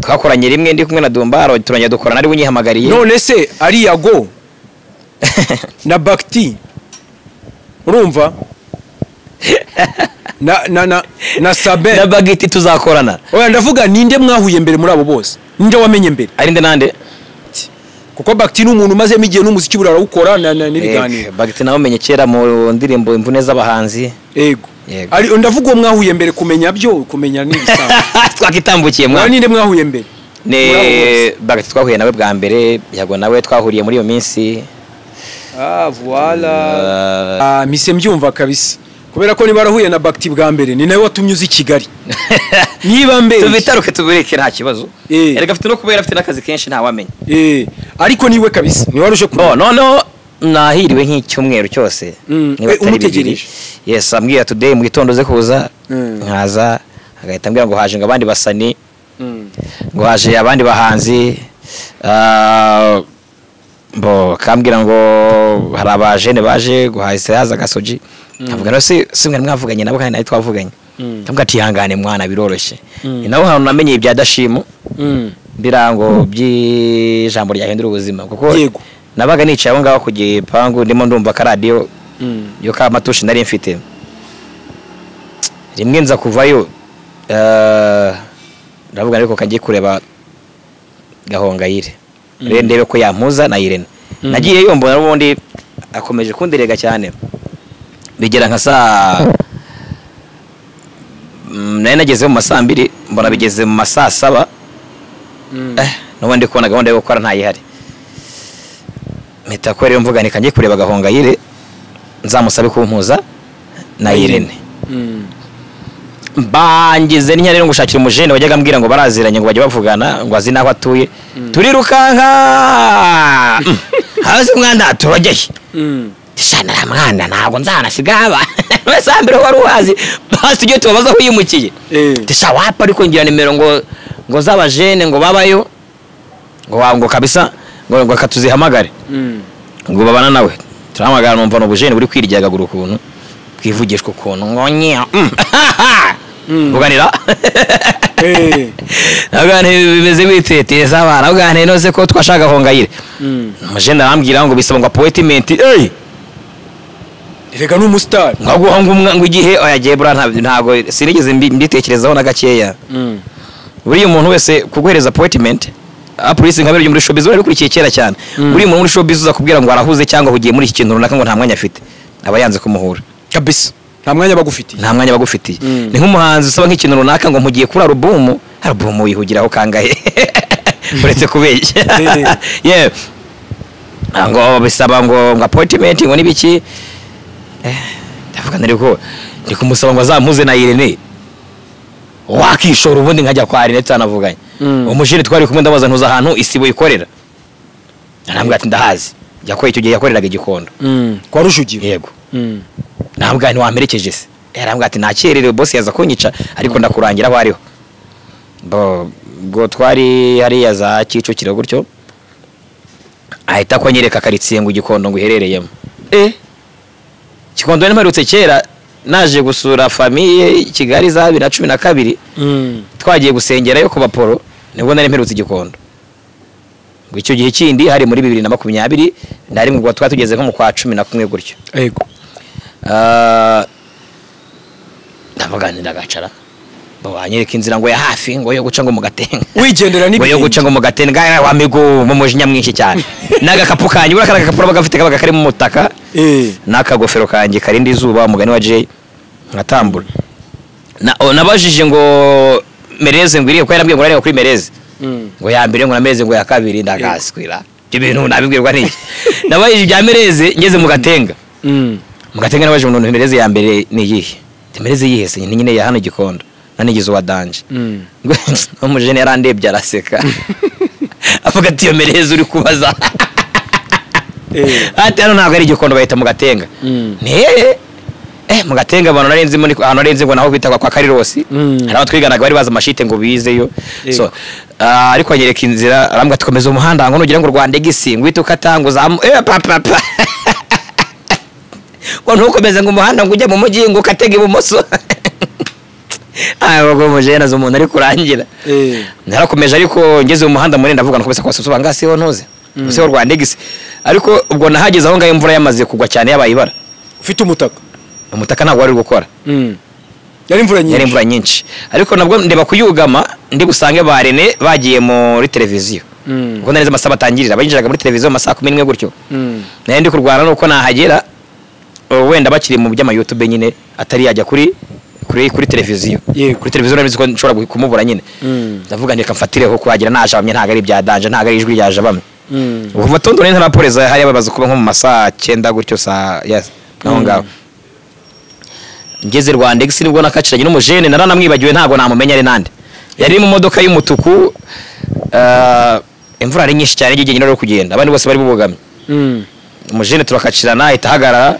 twakoranye rimwe ndi kumwe na Dumbaro, turongera dukorana ari we unyihamagariye. None se ari Yago na Bakti, urumva, na Sabin Na Bagiti tuzakorana. Oya, ndavuga ninde mwahuye mbere muri abo bose, ninde wamenye mbere? Ari nde nande? Kuko Bakti ni umuntu umazemo igihe n'umuziki burawukora na n'ibiganiro. Bagiti nawe umenye kera mu ndirimbo Imvune z'abahanzi. Yego. Yego. Ari ndavuga uwo mwahuye mbere, kumenya byo kumenya n'ibisanzwe. Twakitambukiye Oya, mwana. ninde mwahuye mbere Ni muri abo bose? Bagiti twahuye nawe bwa mbere, Yago nawe twahuriye muri iyo minsi. Ah voilà, ah mise mbyumva kabisa, kubera ko niba warahuye na Bakti bwa mbere ni nawe watumye uza i Kigali niba mbere. Tubitaruke tubireke, nta kibazo. Erega afite no kubera afite n'akazi kenshi, ntawamenya. Ariko niwe kabisa niwe waruje Bo noneho nahiriwe nk'icyumweru cyose niba atari umutegereje. bibiri. Yes, ambwira today mu gitondo uze kuza. Nkaza, agahita ambwira ngo haje ngo abandi basani, ngo haje abandi bahanzi. Ah, bo kambwira ngo hari abajene baje guhahise haza gasoji, nkavuga no si mwari mwavuganye nabo kandi nari twavuganye. Ndamubwira ati ihangane mwana biroroshye. Ni naho hantu namenye ibya dashimu birango by'ijambo ryahindura ubuzima, kuko nabaga nicaye aho ngaho ku gipangu ndimo ndumva akaradiyo yo ka matushi nari mfite. Rimwe nza kuvayo ndavuga ariko kangiye kureba Gahongayire rero ndebe ko yampuza na Irene. Nagiyeyo mbona ubundi akomeje kundirega cyane, bigera nka saa nari nageze mu masaa 2 mbona bigeze mu masaa 7. N'ubundi kubona gahunda yo gukora ntayihari, mpita ko rero mvuga ni kangiye kureba Gahongayire nzamusabe kumpuza na Irene. Bangize n'inya rero ngushakira umujene wajyaga ambwira ngo baraziranye ngo bajye bavugana ngo azi naho atuye. Turirukanka hasi mwana turogeye tishana na mwana ntabwo nzanasiga aba mbere wari uhazi basi tujye tubabaza aho yimukiye. Tisha wapa ariko ngira nimero ngo z'abajene ngo babayo ngo ngo kabisa ngo katuzihamagare ngo babana nawe. Turahamagara numva n'ubujene buri kwiryagagura ukuntu bwivugishwa ukuntu ngo nya vuganira nabwo bimeze biteteza abana bwana inoze ko twashaka Gahongayire. Umujene arambwira ngo bisaba ngo appointment rega n'umustar ngo ngo igihe oya bura ntago sinigeze mbitekerezaho na gakeya. Buri umuntu wese kuguhereza appointment apolisi nkabere muri showbiz bari bikurikiye kera cyane. Buri umuntu muri showbiz uzakubwira ngo arahuze cyangwa ahugiye muri iki kintu runaka ngo nta mwanya afite, aba yanze kumuhura kabisa. Nta mwanya bagufitiye, nta mwanya bagufitiye. Ni nk'umuhanzi usaba nk'ikintu runaka ngo mpugiye kuri album wihugiraho kangahe uretse kubeshya. Yeah, ngo bisaba ngo appointment ngo nibiki. Ndavuga nariko ndi kumusaba ngo azampuze na Irene wakishora ubundi nkajya kwa Irene tutanavuganye. Umujene twari kumwe ndabaza ntuza ahantu isibo ikorera, arambwira ati ndahazi. Yakoye icyo gihe yakoreraga Igikondo kwa Rujugiro. Yego. Nambwa nti wamperekeje se? Yarambwira ati nakererewe boss yaza kunyica ariko ndakurangira aho ariho. Bo twari hariya za Kicukiro gutyo, ahita ko anyereka karitsiye ngo Igikondo ngo iherereyemo. Gikondo nari kera naje gusura famille Kigali za 2012 twagiye gusengerayo ku Baporo, nibwo nari mperutse Igikondo. Ngo icyo gihe kindi hari muri 2020 nari ngo twari tugeze nko mu kwa 11 gutyo. Yego. Ndavuga nti ndagacara banyereka inzira ngo ya hafi ngo yo guca ngo mu Gatenga wigendera ngo yo guca ngo mu Gatenga wa migo mu mujinya mwinshi cyane n'agakapu kanjye ura karagakapu bagafite kabaga kari mu mutaka n'akagofero kanjye karinda izuba umugani wa Jay nkatambura. Nabajije ngo Mereze ngo iriye ko yarambwiye ngo arareba kuri Mereze ngo ya mbere ngo na Mereze ngo ya kabiri ndagaswira ibyo bintu nabibwirwa n'iki. Nabajije ibya Mereze ngeze mu Gatenga. Mu Gatenga nabajije ngo Mereze ya mbere ni iyihe? Mereze yihese ni nyine ya hano Gikondo nanigize wa danje. Umujene yarandebye araseka avuga ati iyo Mereze uri kubaza ati hano ntabwo ari Gikondo bahita mu Gatenga. Mu Gatenga abantu narenze muri ahantu narenze ngo naho kwita kwa Karirosi hari abatwiganaga bari baza amashite ngo bizeyo. So ariko anyereka inzira arambwira ati komeza umuhanda ngo nugira ngo Rwanda egisi ngo uhite ukatanguza pa pa ngo ntukomeze ngo umuhanda ngo ujye mu mujyi ngo ukatege ibumoso. Ubwo umujene aza umuntu ari kurangira. Narakomeje ariko ngeze mu muhanda munini ndavuga nkomeza kwasusuba ngasiho ntuze useho Rwanda egisi. Ariko ubwo nahageze aho ngaho imvura yamaze kugwa cyane yabaye ibara. Ufite umutaka? Umutaka ntabwo wari gukora. Yari imvura nyinshi. Yari imvura nyinshi. Ariko nabwo ndeba kuyugama ndi busange ba Rene bagiye muri televiziyo. Ubwo nari amasaha batangirira bayinjiraga muri televiziyo amasaha 11 gutyo. Naye ndi kurwana nuko nahagera wenda bakiri mu by'ama YouTube nyine atari yajya kuri televiziyo. Kuri televiziyo nari ko nshobora kumubura nyine. Ndavuga ndeka mfatireho kuhagira najabamye ntago ari ibya danje ntago ari ijwi ryajabamye. Kuva tondo nari ntaraporeza hari ababaza kuba nko mu masaha 9 gutyo saa yes naho ngaho. Ngeze Rwanda X nibwo nakaciranye n'umujene naranamwibagiwe ntago namumenya ari nande. Yari mu modoka y'umutuku imvura ari nyinshi cyane igiye nyine kugenda abandi bose bari bubogamye. Umujene turakacirana ahita ahagarara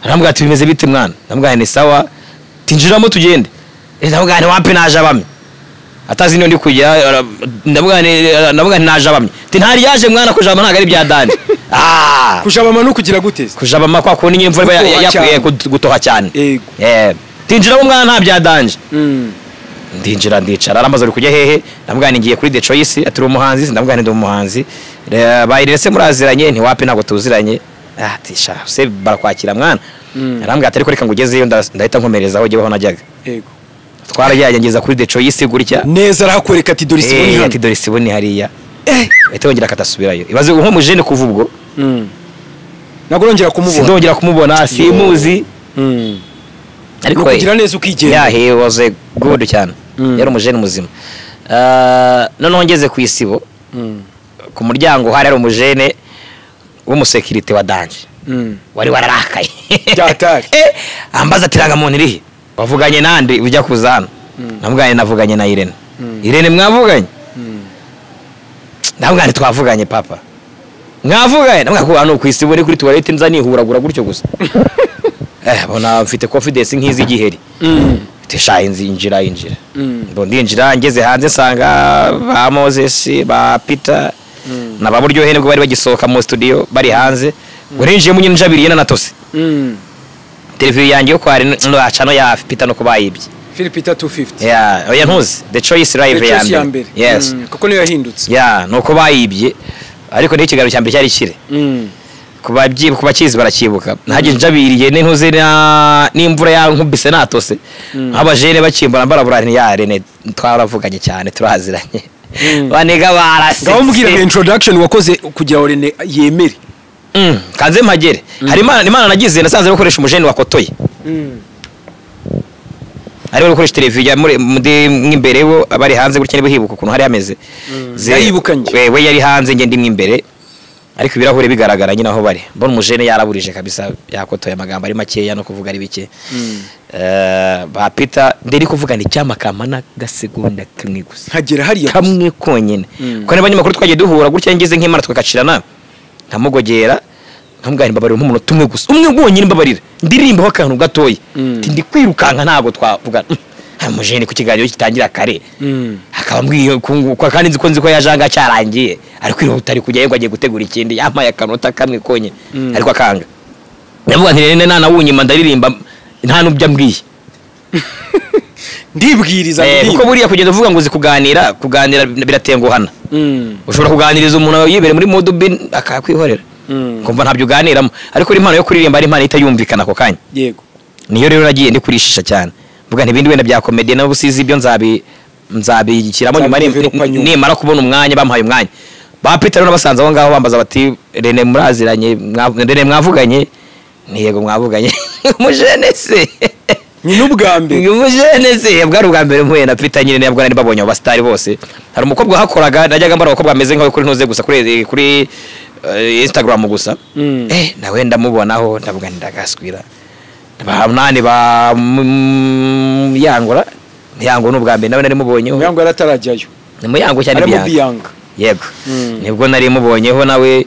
arambwira ati bimeze bite mwana? Ndamubwira ni sawa tinjiramo tugende. Ndamubwira ni wapi naje abamye. Atazi niyo ndi kujya ndamubwira naje abamye. Ti ntari yaje mwana kujama ntago ari bya dani. Kujabama no kugira gute? Kujabama kwa kundi nyine imvura yakwiye gutoha cyane. Tinjira umwana nta byadanje. Ndinjira ndicara, arambaza uri kujya hehe? Ndamubwira ngiye kuri The Choice, ati uri umuhanzi? Ndamubwira ndi umuhanzi. Bayirese muraziranye? Nti wapi ntabwo tuziranye. Ati sha se barakwakira mwana. Arambwira ati ariko reka ngugezeyo ndahita nkomereza aho jyeweho najyaga. Yego. Twarajyanye ngeza kuri The Choice gutya. Neza arahakwereka ati dore isibo ni hano. Ati dore isibo ni hariya. Ahita yongera akatasubirayo. Ibaze nk'umujene kuva ubwo. Ntabwo urongera kumubona. Sindongera kumubona, simuzi. Ariko kugira neza ukigenda. Yeah, he was a good cyane. Yari umujene muzima. Noneho ngeze ku isibo. Ku muryango hari umujene w'umusekirite wa danje. Wari wararakaye. Byatari. Ambaza ati rangamuntu irihe? Wavuganye nande ujya kuza hano? Namubwiye navuganye na Irene. Irene mwavuganye? Ndamubwiye twavuganye papa. Mwavuganye? Ndamubwiye ko hano ku isibo ni kuri toilette nza nihuragura gutyo gusa. Bona mfite confidence nk'izi giheri. Tesha injira. Mbo ndinjira ngeze hanze nsanga ba Moses, ba Peter na ba Buryohe nibwo bari bagisohoka mu studio bari hanze. Ngo ninjiye munye njabiriye nanatose. Televiziyo yanjye yo kwa no ya Peter no kubayibye. Phil Peter 250. Yeah, oya ntuzi The Choice Live ya mbere. Yes. Kuko niyo yahindutse. Yeah, nuko bayibye. Ariko ni ikiganiro cya mbere cyari kire. Kubakizi barakibuka. Ntaje njabiriye n'intuze n'imvura yankubise natose. Abajene bakimbara mbarabura nti ya Rene twaravuganye cyane turaziranye. Banega barase. Ngaho mbwira introduction wakoze kugira ngo Rene yemere. Kanze mpagere. Hari Imana nagize nasanze bakoresha umujene wakotoye. Ari bakoresha televiziyo muri mwimbere bo abari hanze gutya nibo hibuka ukuntu hari hameze. Yayibukanye. We yari hanze nge ndi mwimbere. Ariko ibirahure bigaragara nyine aho bari. Mbona umujene yaraburije kabisa yakotoye amagambo ari makeya no kuvuga ari bike. Ba Peter nderi kuvuga ni cyamakamana gasegonda kamwe gusa. Hagera hariya kamwe konyene. Ko n'abanyamakuru twagiye duhura gutya ngeze nk'Imana twakacirana. Nkamugogera nkamubwira mbabarira nk'umuntu tumwe gusa. Umwe wonyine mbabarira. Ndirimbaho akantu gatoya. Ndi kwirukanka ntago twavugana. Hari umujene ku kiganiro kitangira kare. Akaba mbwiye ko kandi nzi ko nzi ko yajanga cyarangiye. Ariko kwihuta ari kujyayo ngo agiye gutegura ikindi yampaye akanota kamwe konye. Ariko akanga. Ndavuga nti Rene nana wunyima ndaririmba nta nubyo ambwiye. Ndibwiriza kuko buriya kugenda uvuga ngo uzi kuganira biratenguhana. Ushobora kuganiriza umuntu yibere muri mood bin akakwihorera. Kumva ntabyo uganiramo. Ariko impano yo kuririmba ari impano itayumvikana ako kanya. Yego. Niyo rero nagiye ndi kurishisha cyane. Mvuga nti ibindi wenda bya comedy na busizi ibyo nzabigikiramo nyuma nimara kubona umwanya bampaye umwanya. Ba Peter rero basanze aho ngaho bambaza bati Rene muraziranye, Rene mwavuganye? Ni yego mwavuganye. Umujene se. Ni n'ubwa mbere. Umujene se bwari ubwa mbere mpuye na Peter nyine nabwo nari babonye abo stari bose. Hari umukobwa hakoraga najyaga mbara abakobwa bameze nkaho kuri ntuze gusa kuri Instagram gusa. Nawe ndamubonaho ndavuga ndagaswira. Ba munani ba Muyangura, Muyango n'ubwa mbere nawe nari mubonyeho. Muyango yaratarajyayo. Ni Muyango cyane Bianca. Yego. Nibwo nari mubonyeho nawe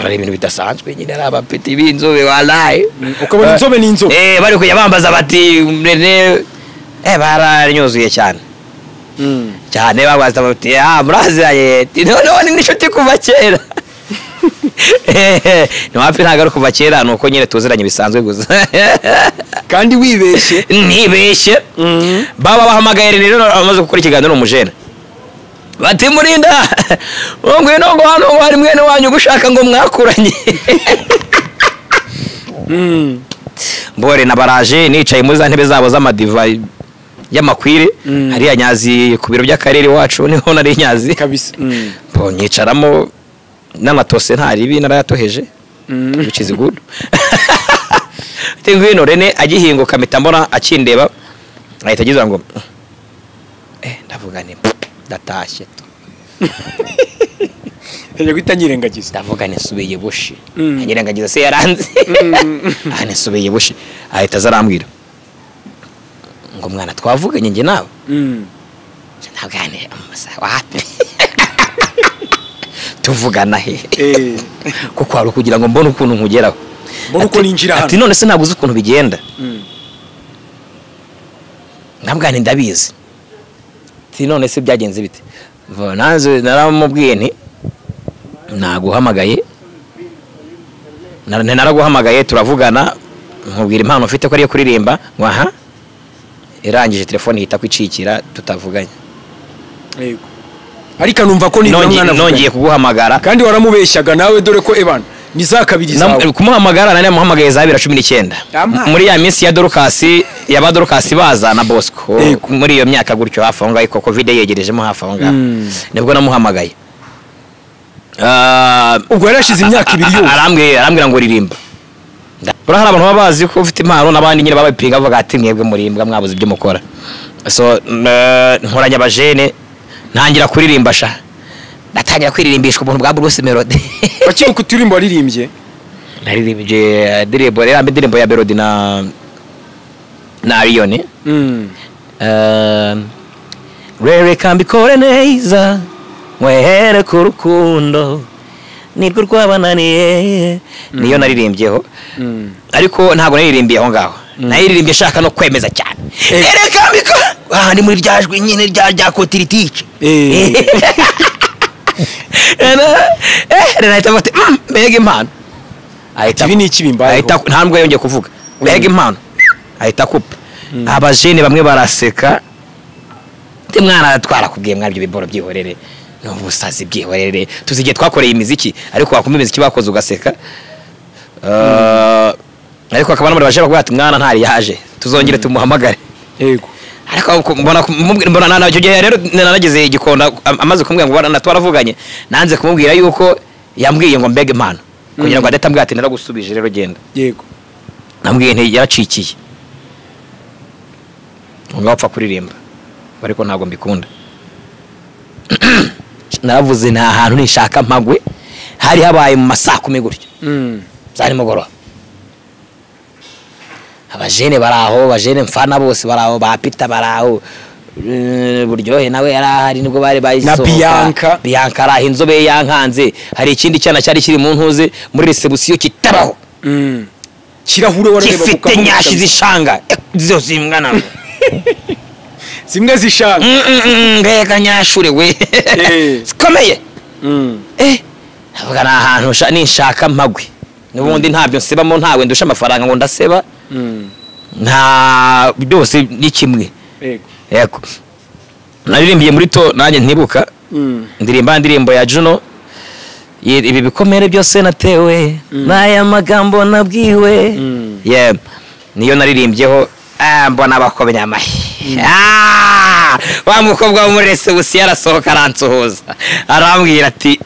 bari ibintu bidasanzwe nyine ari abapeti b'inzobe wallahi. Ukabona inzobe ni inzobe. Bari kujya bambaza bati Rene baranyuzuye cyane. Cyane babaza bati muraziranye. None ni inshuti kuva kera. Ntiwapfa ntabwo ari kuva kera nuko nyine tuziranye bisanzwe gusa. Kandi wibeshye. Ntibeshye. Baba bahamagaye rero amaze gukora ikiganiro n'umujene. Bati murinda ngwino ngo hano ngo hari mwene wanyu gushaka ngo mwakuranye. Mbore na baraje nicaye muri za ntebe zabo z'amadiva y'amakwire hariya Nyazi ku biro by'akarere wacu niho nari Nyazi kabisa. Bo nyicaramo nanatose nta ribi narayatoheje which is good. Ngwino Rene agihinguka mpita mbona akindeba ahita agiza ngo ndavuga nti ndatashye to. Yaje guhita nyirengagiza. Ndavuga nti nsubiye bushi. Nyirengagiza se yaranze. Nsubiye bushi. Ahita azarambwira ngo mwana twavuganye nge nawe. Ndavuga nti amasaha wapi. Tuvugana he? Kuko hari kugira ngo mbone ukuntu nkugeraho. Mbone uko ninjira hano. Ati none se ntabwo uzi ukuntu bigenda. Ndabwa nti ndabizi. Ati none se byagenze bite? Nanze naramubwiye nti naguhamagaye. Naraguhamagaye turavugana. Nkubwira impano ufite ko ariyo kuririmba, ngo aha irangije telefone ihita kwicikira tutavuganye. Yego. Ariko numva ko ni mwana nongeye kuguhamagara kandi waramubeshyaga nawe, dore ko ebana ni za kabiri zawe. Kumuhamagara nari namuhamagaye za 2019 muri ya minsi ya Dorcas, ya ba Dorcas baza na Bosco muri iyo myaka gutyo hafi aho ngaho, ko Covid yegerejemo hafi aho ngaho, nibwo namuhamagaye. Ubwo yarashize imyaka 2 yose. Arambwira ngo ririmba. Bura hari abantu baba bazi ko ufite impano n'abandi nyine babipinga bavuga ati mwebwe murimbwa mwabuze ibyo mukora. So nkoranya abajene ntangira kuririmba sha. Natangira kwiririmbishwa ubuntu bwa Bruce Melody. Wakibuka uturirimbo waririmbye? Naririmbye indirimbo rero, indirimbo ya Melody na Arione. Rere mbikore neza mwehere ku rukundo nirwo rwabananiye, niyo naririmbyeho. Ariko ntabwo naririmbiye aho ngaho, naririmbye shaka no kwemeza cyane. Rere mbikore ni muri ryajwi nyine rya kotiritice. Mbega impano. Ibi ni iki bimbayeho? Nta nubwo yongeye kuvuga mbega impano, ahita akupa. Abajene bamwe baraseka, ati mwana twarakubwiye mwana ibyo biboro byihorere, n'ubusazi byihorere, tuzigiye twakoreye imiziki, ariko wakumva imiziki bakoze ugaseka. Ariko akaba n'abandi baje bavuga ati mwana ntari yaje, tuzongere tumuhamagare. Yego. Ariko mbona na icyo gihe rero narageze igikonda amaze kumbwira ngo bana twaravuganye, nanze kumubwira yuko yambwiye ngo mbega impano kugira ngo adatambwira ati naragusubije rero genda. Yego. Nambwiye nti yaracikiye ngo apfa kuririmba, ariko ntabwo mbikunda. Naravuze nta hantu nishaka mpagwe, hari habaye mu masaa 10 gutyo zari mugoroba. Abajene baraho, abajene mfana bose baraho, ba Peter baraho, Buryohe nawe yarahari nibwo bari bayisohoka na Bianca. Bianca araho inzobe yankanze. Hari ikindi cyana cyari kiri mu ntuze muri reception kitabaho. Kirahure warareba gifite nyashi zishanga zo zimwana zimwe zishanga mbega nyashure we zikomeye. Avuga na ahantu ninshaka mpagwe nubundi ntabyo nsebamo, ntawe ndusha amafaranga ngo ndaseba. Nta byose ni kimwe. Yego. Yego. Naririmbiye muri to nanjye ntibuka. Ndirimba indirimbo ya Juno. Ibi bikomere byose natewe n'aya magambo nabwiwe. Yeah. Niyo naririmbyeho mbona abakomenya amahi. Wa mukobwa wo muri reception yarasohoka aransuhuza. Arambwira ati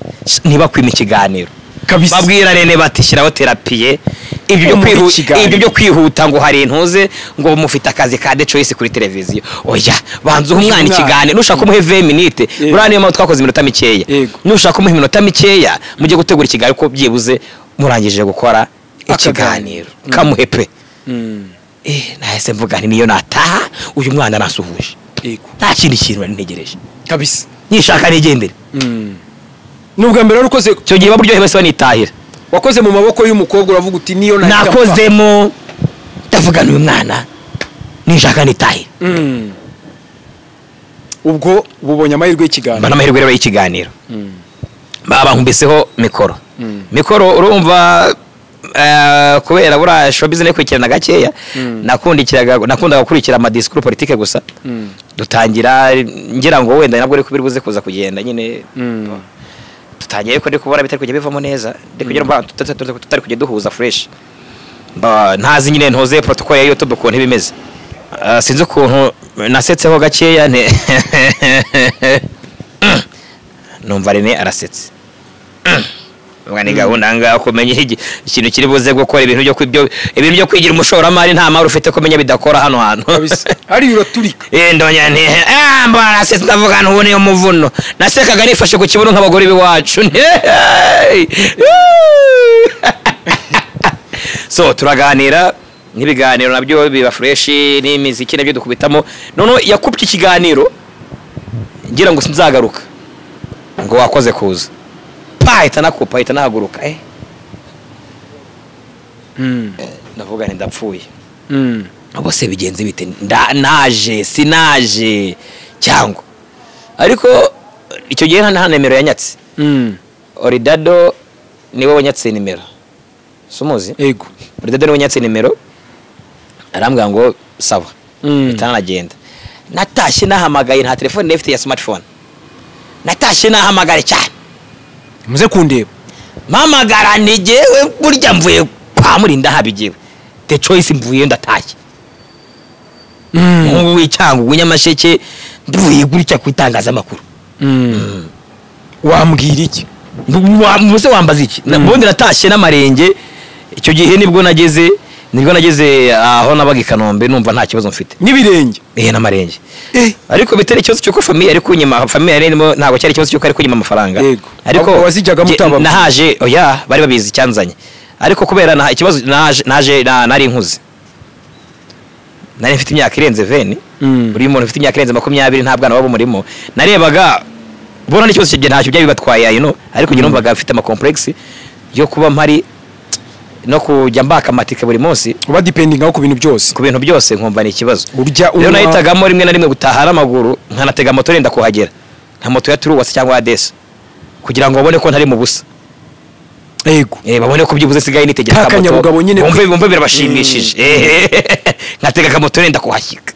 ntibakwima ikiganiro. Babwira Rene bati shyiraho terapiye. Ibyo byo kwihuta ngo hari intuze ngo mufite akazi ka The Choice kuri televiziyo. Oya, banza umwana ikiganiro nushaka kumuhe 20 minutes. Buriya niyo mpamvu twakoze iminota mikeya. Nushaka kumuha iminota mikeya mujye gutegura ikiganiro ko byibuze murangije gukora ikiganiro. Kamuhe pe. Nahise mvuga nti niyo nataha uyu mwana arasuhuje. Nta kindi kintu nari ntegereje. Kabisa. Nishaka nigendere. Nubwa mbere urukoze cyo gihe baburyohe bose banitahira. Wakoze mu maboko y'umukobwa uravuga uti niyo nakozemo ndavugana uyu mwana nishaka nitahira. Ubwo ubonye amahirwe y'ikiganiro. Mbona amahirwe rero y'ikiganiro. Baba nkumbiseho mikoro. Mikoro urumva kubera bura show business kwikirana gakeya, nakundaga gukurikira ama discours politique gusa. Dutangira ngira ngo wenda nabwo reko biribuze kuza kugenda nyine. Tutangiye ko ndikubona bitari kujya bivamo neza, ndikugira ngo tutari kujya duhuza fresh. Ntazi nyine ntoze protocol ya YouTube ukuntu ibimeze. Sinzi ukuntu nasetseho gakeya nte numva Rene arasetse. Ubwo ni gahunda ngaho kumenya ikintu kiri buze gukora ibintu byo kwibyo ibintu byo kwigira umushoramari nta mari ufite kumenya bidakora hano hantu. Ari uraturika. Ndonya nti mbona nasetse ndavuga ntu niyo muvuno. Nasekaga nifashe ku kibuno nk'abagore biwacu. So turaganira n'ibiganiro nabyo biba fresh n'imiziki nabyo dukubitamo. None yakupye ikiganiro ngira ngo sinzagaruka ngo wakoze kuza. Ahita nakupa ahita nahaguruka. Ndavuga nti ndapfuye. Ubwo se bigenze bite? Naje sinaje cyangwa ariko icyo gihe nta nimero yanyatse. Oridado niwe wanyatse nimero. Sumuzi? Yego. Oridado niwe wanyatse nimero. Arambwira ngo sawa. Bitanagenda. Natashye nahamagaye, nta telefone nari mfite ya smartphone. Natashye nahamagare cyane. Muze kundeba. Mpamagara ni jyewe burya mvuye kwa Murinda habigiwe. The Choice mvuye ndatashye. Umuhungu w'Icyangugu Nyamasheke mvuye gutya ku itangazamakuru. Wambwira iki? Muse wambaza iki? Ubundi natashye n'amarenge. Icyo gihe nibwo nageze aho nabaga i Kanombe numva nta kibazo mfite. N'ibirenge? N'amarenge. Ariko bitari ikibazo cy'uko famille ari kunyima, famille yari irimo ntabwo cyari ikibazo cy'uko ari kunyima amafaranga. Ariko wazijyaga mutababwiye. Nahaje, oya, bari babizi cyanzanye. Ariko kubera ikibazo naje nari nkuze. Nari mfite imyaka irenze 20. Buri muntu ufite imyaka irenze 20 nta bwana wabo murimo. Narebaga bona n'ikibazo cyo ntacyo byari bibatwaye you know, ariko njye numvaga mfite ama complex yo kuba mpari no kujya mbaka amatike buri munsi, uba depending aho ku bintu byose, ku bintu byose nkumva ni ikibazo. Rero nahitagamo rimwe na rimwe gutaha n'amaguru nkanatega moto renda kuhagera, nka moto ya Turuwasi cyangwa Adesa, kugira ngo babone ko ntari mu busa. Yego. Babone ko byibuze sigaye nitegera akamoto. Bumve birabashimishije. Nkatega akamoto renda kuhashyika.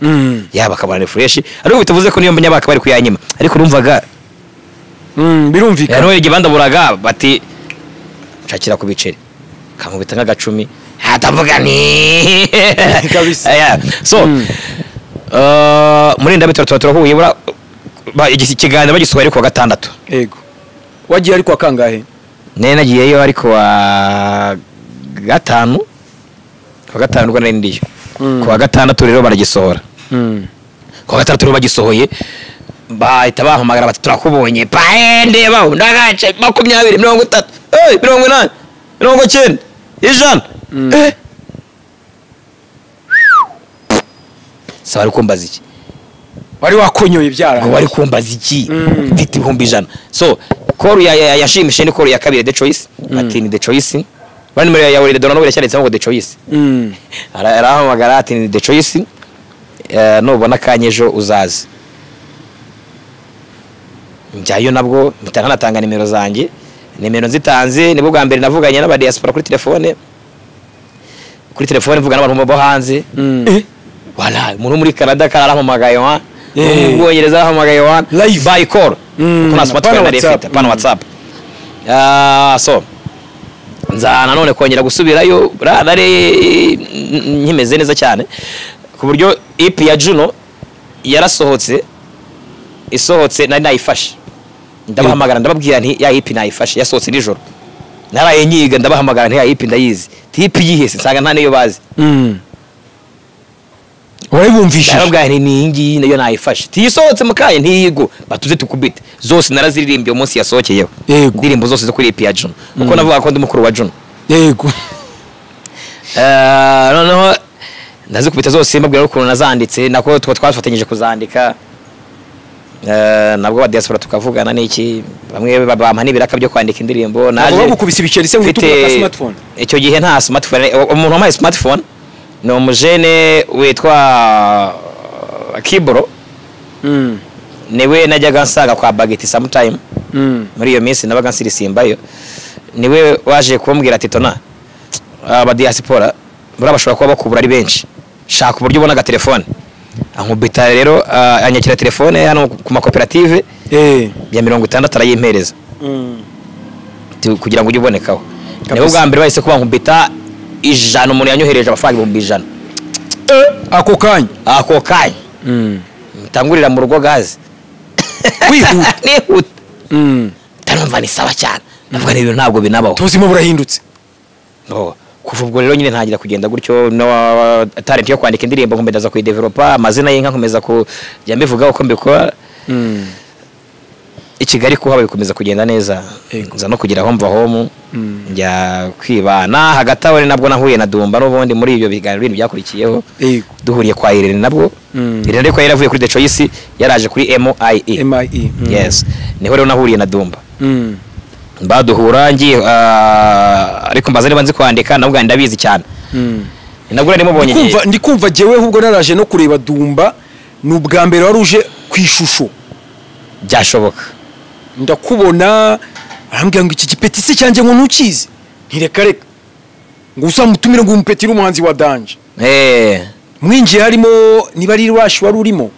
Yaba akabona fresh, ariko bitavuze ko niyo mbanyabaka bari kuyanyima, ariko urumvaga birumvikana. Rero igihe bandaburaga bati nshakira ku biceri. Kamubita nk'agacumi hatavuga ni kabisa. So muri ndabe turahuye bura ikiganiro bagisohoye ariko wa gatandatu. Yego. Wagiye ariko kangahe? Nene nagiyeyo ariko wa gatanu. Kwa gatanu rwo nari ndiyo. Kwa gatandatu rero baragisohora. Kwa gatandatu rero bagisohoye bahita bahamagara bati turakubonye. Paende bawo ndagace 20 30 80 90 100. Sawa, ari kumbaza iki? Wari wakonyoye ibyara. Wari kumbaza iki? Mfite 100,000. So call ya yashimishe ni call ya kabiri The Choice. Ati ni The Choice. Bari nimero ya Werede Donald yashyanditseho ngo The Choice. Arahamagara ati ni The Choice. Nubona kanya ejo uzaze. Njyayo nabwo mpita ntanatanga nimero zanjye. Nimero nzitanze nibwo bwa mbere navuganye n'aba diaspora kuri telefone. Kuri telefone mvugana n'abantu bo hanze. Wala, umuntu muri Canada karahamagaye wa. Mu Bwongereza arahamagaye wa. Live by call. Kuna smartphone nari mfite, pana WhatsApp. So nza nanone kongera gusubirayo nari nkimeze neza cyane ku buryo EP ya Juno yarasohotse, isohotse nari nayifashe. Ndabahamagara ndababwira nti ya EP nayifashe yasohotse nijoro. Naraye nyiga ndabahamagara nti ya EP ndayizi. Ti EP yihese nsanga nta niyo bazi. Waribumvishije. Ndababwira nti ni ngiyi nayo nayifashe. Ti isohotse mukaye ntiyigo batuze tukubite. Zose naraziririmbye umunsi yasohokeyeho. Indirimbo zose zo kuri EP ya Juno. Kuko navuga ko ndi mukuru wa Juno. Yego. Noneho ndazikubita zose mbabwira ukuntu nazanditse nako twafatanyije kuzandika. Nabwo ba diaspora tukavugana n'iki bamwe bampa n'ibiraka byo kwandika indirimbo. Naje bagukubise ibiceri se ngo utubuka smartphone. Icyo gihe nta smartphone, umuntu wampaye smartphone ni umujene witwa Kibro. Niwe najyaga nsaga kwa Bageti sometime. Muri iyo minsi nabaga nsirisimbayo. Niwe waje kumbwira ati tona aba diaspora bashobora kuba bakubura ari benshi, shaka uburyo ubona aga telefone. Ankubita rero anyakira telefone hano ku makoperative ya 60 arayimpereza kugira ngo ujye ubonekaho. Niho bwa mbere bahise kuba nkubita 100, umuntu yanyohereje amafaranga 100,000 ako kanya. Ako kanya ntangurira mu rugo gaze wihuta nihuta. Ntarumva ni sawa cyane, ndavuga ni ibintu ntabwo binabaho, ubuzima burahindutse. Kuva ubwo rero nyine ntangira kugenda gutyo no talent yo kwandika indirimbo nkomeza kuyidevelopa, amazina y'inka nkomeza kujya mbivuga uko mbikora. I Kigali kuhaba bikomeza kugenda neza, nza no kugira home va home, njya kwibana. Hagati aho nabwo nahuye na Dumba n'ubundi muri ibyo biganiro bindi byakurikiyeho duhuriye kwa Irene nabwo. Irene ariko yaravuye kuri The Choice yaraje kuri MIE. MIE. Yes. Niho rero nahuriye na Dumba. Baduhura ngiye ariko mbaza niba nzi kwandika nabwo ndabizi cyane. Nabwo nari mubonye ndikumva jewe ahubwo naraje no kureba Dumba ni ubwa mbere waruje ku ishusho. Byashoboka. Ndakubona arambwira ngo iki gipeti se cyanjye ngo ntukizi. Ntireka reka. Ngo usamutumire ngo umpetire umuhanzi wa danje. Mwinjiye harimo niba ari Rush wari urimo.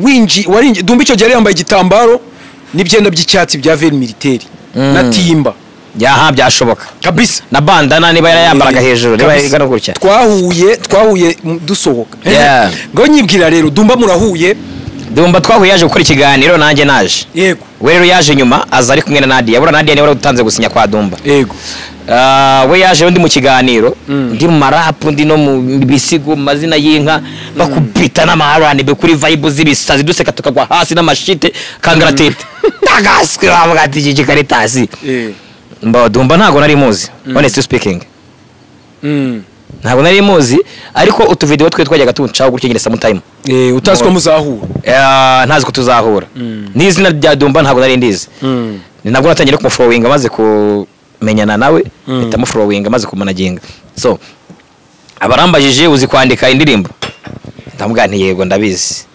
Winji Dumba icyo gihe yari yambaye igitambaro n'ibyenda by'icyatsi bya Vert Militaire na Timba. Yaha byashoboka. Kabisa. Na bandana niba yarayambaraga hejuru niba igana gutya. Twahuye dusohoka. Ngo nyibwira rero Dumba murahuye. Dumba twahuye yaje gukora ikiganiro nanjye naje. Yego. We rero yaje nyuma aza ari kumwe na Nadia. Bura Nadia niwe utanze gusinya kwa Dumba. Yego. We yaje ndi mu kiganiro, ndi mu marapu, ndi no mu bisigo mazina y'inka, bakubita n'amaharani kuri vibe z'ibisazi duseka tukagwa hasi n'amashite kangaratete. Tagaswe bavuga ati iki karitasi. Mba Dumba ntago nari muzi, honestly speaking. Ntago nari muzi, ariko utu video twe twajyaga tuncaho gutyo nyine sometime. Utazi ko muzahura. Ntazi ko tuzahura. N'izina rya Dumba ntago nari ndizi. Ni nabwo natangiye kumufollowinga maze kumenyana nawe, mpita mufollowinga maze kumanaginga. So abarambajije uzi kwandika indirimbo? Ndamubwira nti yego ndabizi.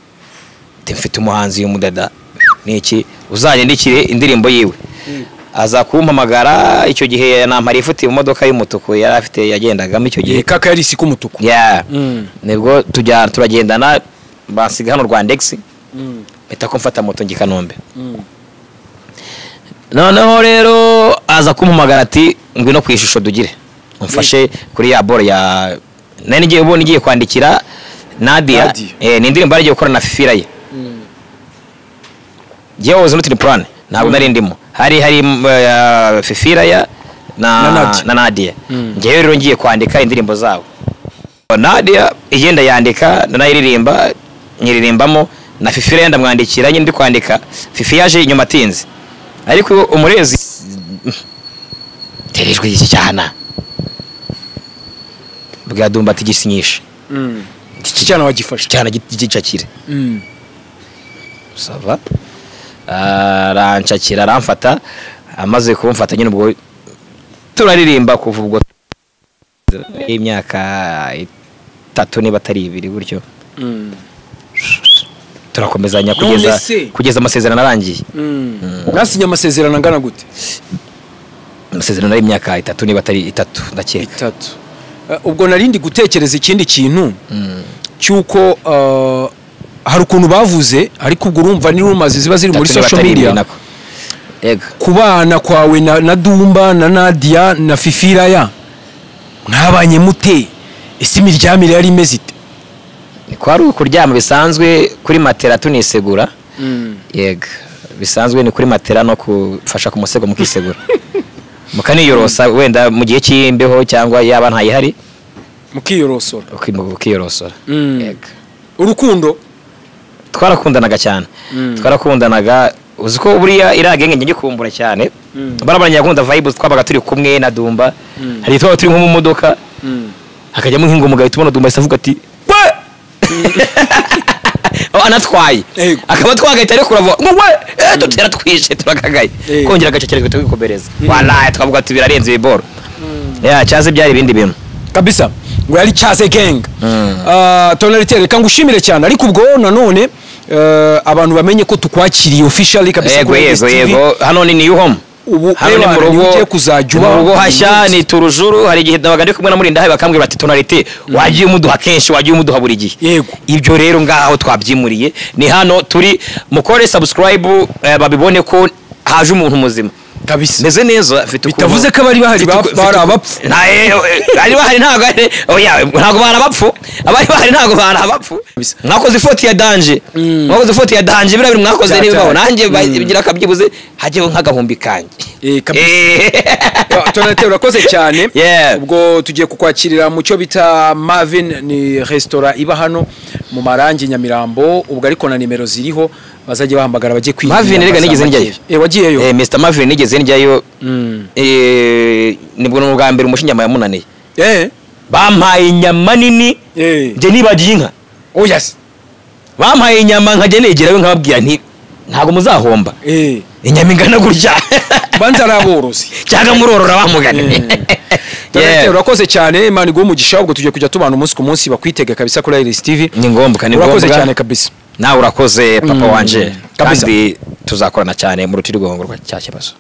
Ati mfite umuhanzi y'umudada. Niki uzanyandikire indirimbo yiwe. Aza kumpamagara icyo gihe nampari ifite imodoka y'umutuku yari afite yagendagamo icyo gihe. Kaka yari isi k'umutuku. Nibwo tujya turagendana basiga hano Rwandex. Mpita ko mfata moto njya Kanombe. Noneho rero aza kumpamagara ati ngwino ku ishusho dugire. Umfashe kuri ya ball ya nari ngiye ubona igiye kwandikira Nadia. Ni indirimbo yari igiye gukora na Fifira ye. Jewe was not in plan. Ntabwo nari ndimo. Hari Fifira ya na Nadia. Ngewe rero ngiye kwandika indirimbo zabo. Nadia igenda yandika nanayiririmba nyiririmbamo na Fifira yenda mwandikira nyine ndi kwandika. Fifi yaje inyuma atinze. Ariko umurezi terejwe iki cyana. Bwa Dumba ati gisinyisha. Iki cyana wagifashe. Cyana gicakire. Sava. Arancakira aramfata amaze kumfata nyine ubwo turaririmba kuva ubwo imyaka 3 niba atari 2 gutyo. Turakomezanya kugeza amasezerano arangiye. Nasinye amasezerano angana gute? Amasezerano ari imyaka 3 niba atari 3 ndakeka. 3. Ubwo narindi gutekereza ikindi kintu cyuko hari ukuntu bavuze ariko ubwo urumva ni rumors ziba ziri muri social media. Yego. Kubana kwawe na Dumba na Nadia na Fifira ya mwabanye mute? Ese imiryamire yari imeze ite? Kwari ukuryama bisanzwe kuri matera tunisegura. Yego. Bisanzwe ni kuri matera no kufasha ku musego mukisegura. Mukaniyorosa wenda mu gihe cy'imbeho cyangwa yaba ntayihari mukiyorosora. Ukiyorosora. Yego. Urukundo twarakundanaga cyane. Twarakundanaga uzi ko buriya iragenge njye kumbura cyane. Barabara nyakunda vibes twabaga turi kumwe na Dumba. Hari twaba turi nko mu modoka. Hakajyamo nk'ingo mugahita ubona Dumba avuga ati we anatwaye. Akaba twagahita ari kurava ngo we dutera twishe turakagaye. Kongera agacekera twikomereza. Wallahi twavuga ati birarenze ibiboro. Ya cyaze byari ibindi bintu. Kabisa. Ngo yari cyaze gang. Tonalite reka ngushimire cyane ariko ubwo nanone abantu bamenye ko tukwakiriye officially kabisa. Yego yego hano ni new home. Ubu hano ni mu rugo kuzajya uba mu rugo hashya ni turujuru. Hari igihe nabaga ndi kumwe na Murinda bakambwira bati Tonalite wagiye umuduha kenshi wagiye umuduha buri gihe. Yego. Ibyo rero ngaho twabyimuriye ni hano turi mukore subscribe babibone ko haje umuntu muzima. Kabisa. Meze neza mfite ukuntu bitavuze ko abari bahari bari abapfu. Bari bahari ntago oya ntago bari abapfu. Abari bahari ntago bari abapfu. Mwakoze ifoti ya danger. Mwakoze ifoti ya danger bira biri mwakoze nibaho nanjye bigira akabyibuze hajyeho nk'agahumbi kanjye. Kabisa. Tonalite urakoze cyane. Ubwo tugiye kukwakirira mu cyo bita Marvin ni restaurant iba hano mu Marangi Nyamirambo ubwo ariko na nimero ziriho bazajye bahamagara baje kwiga. Marvin rega nigeze njyayo. Wagiyeyo? Mr Marvin nigeze njyayo. Nibwo n'ubwa mbere umushinyama yamunaniye. Bampaye inyama nini. Nje nibagiye inka. Oh yes. Bampaye inyama nkajye negerayo nkababwira nti ntago muzahomba. Inyama ingana gutya. Banza araborozi. Cyangwa murorora bamugane. Urakoze cyane Imana iguhe umugisha ubwo tugiye kujya tubana umunsi ku munsi bakwitega kabisa kuri Iris TV. Ni ngombwa ni ngombwa. Urakoze cyane kabisa. Nawe urakoze papa wanje kandi tuzakorana cyane mu rutirigongo rwa cya kibazo.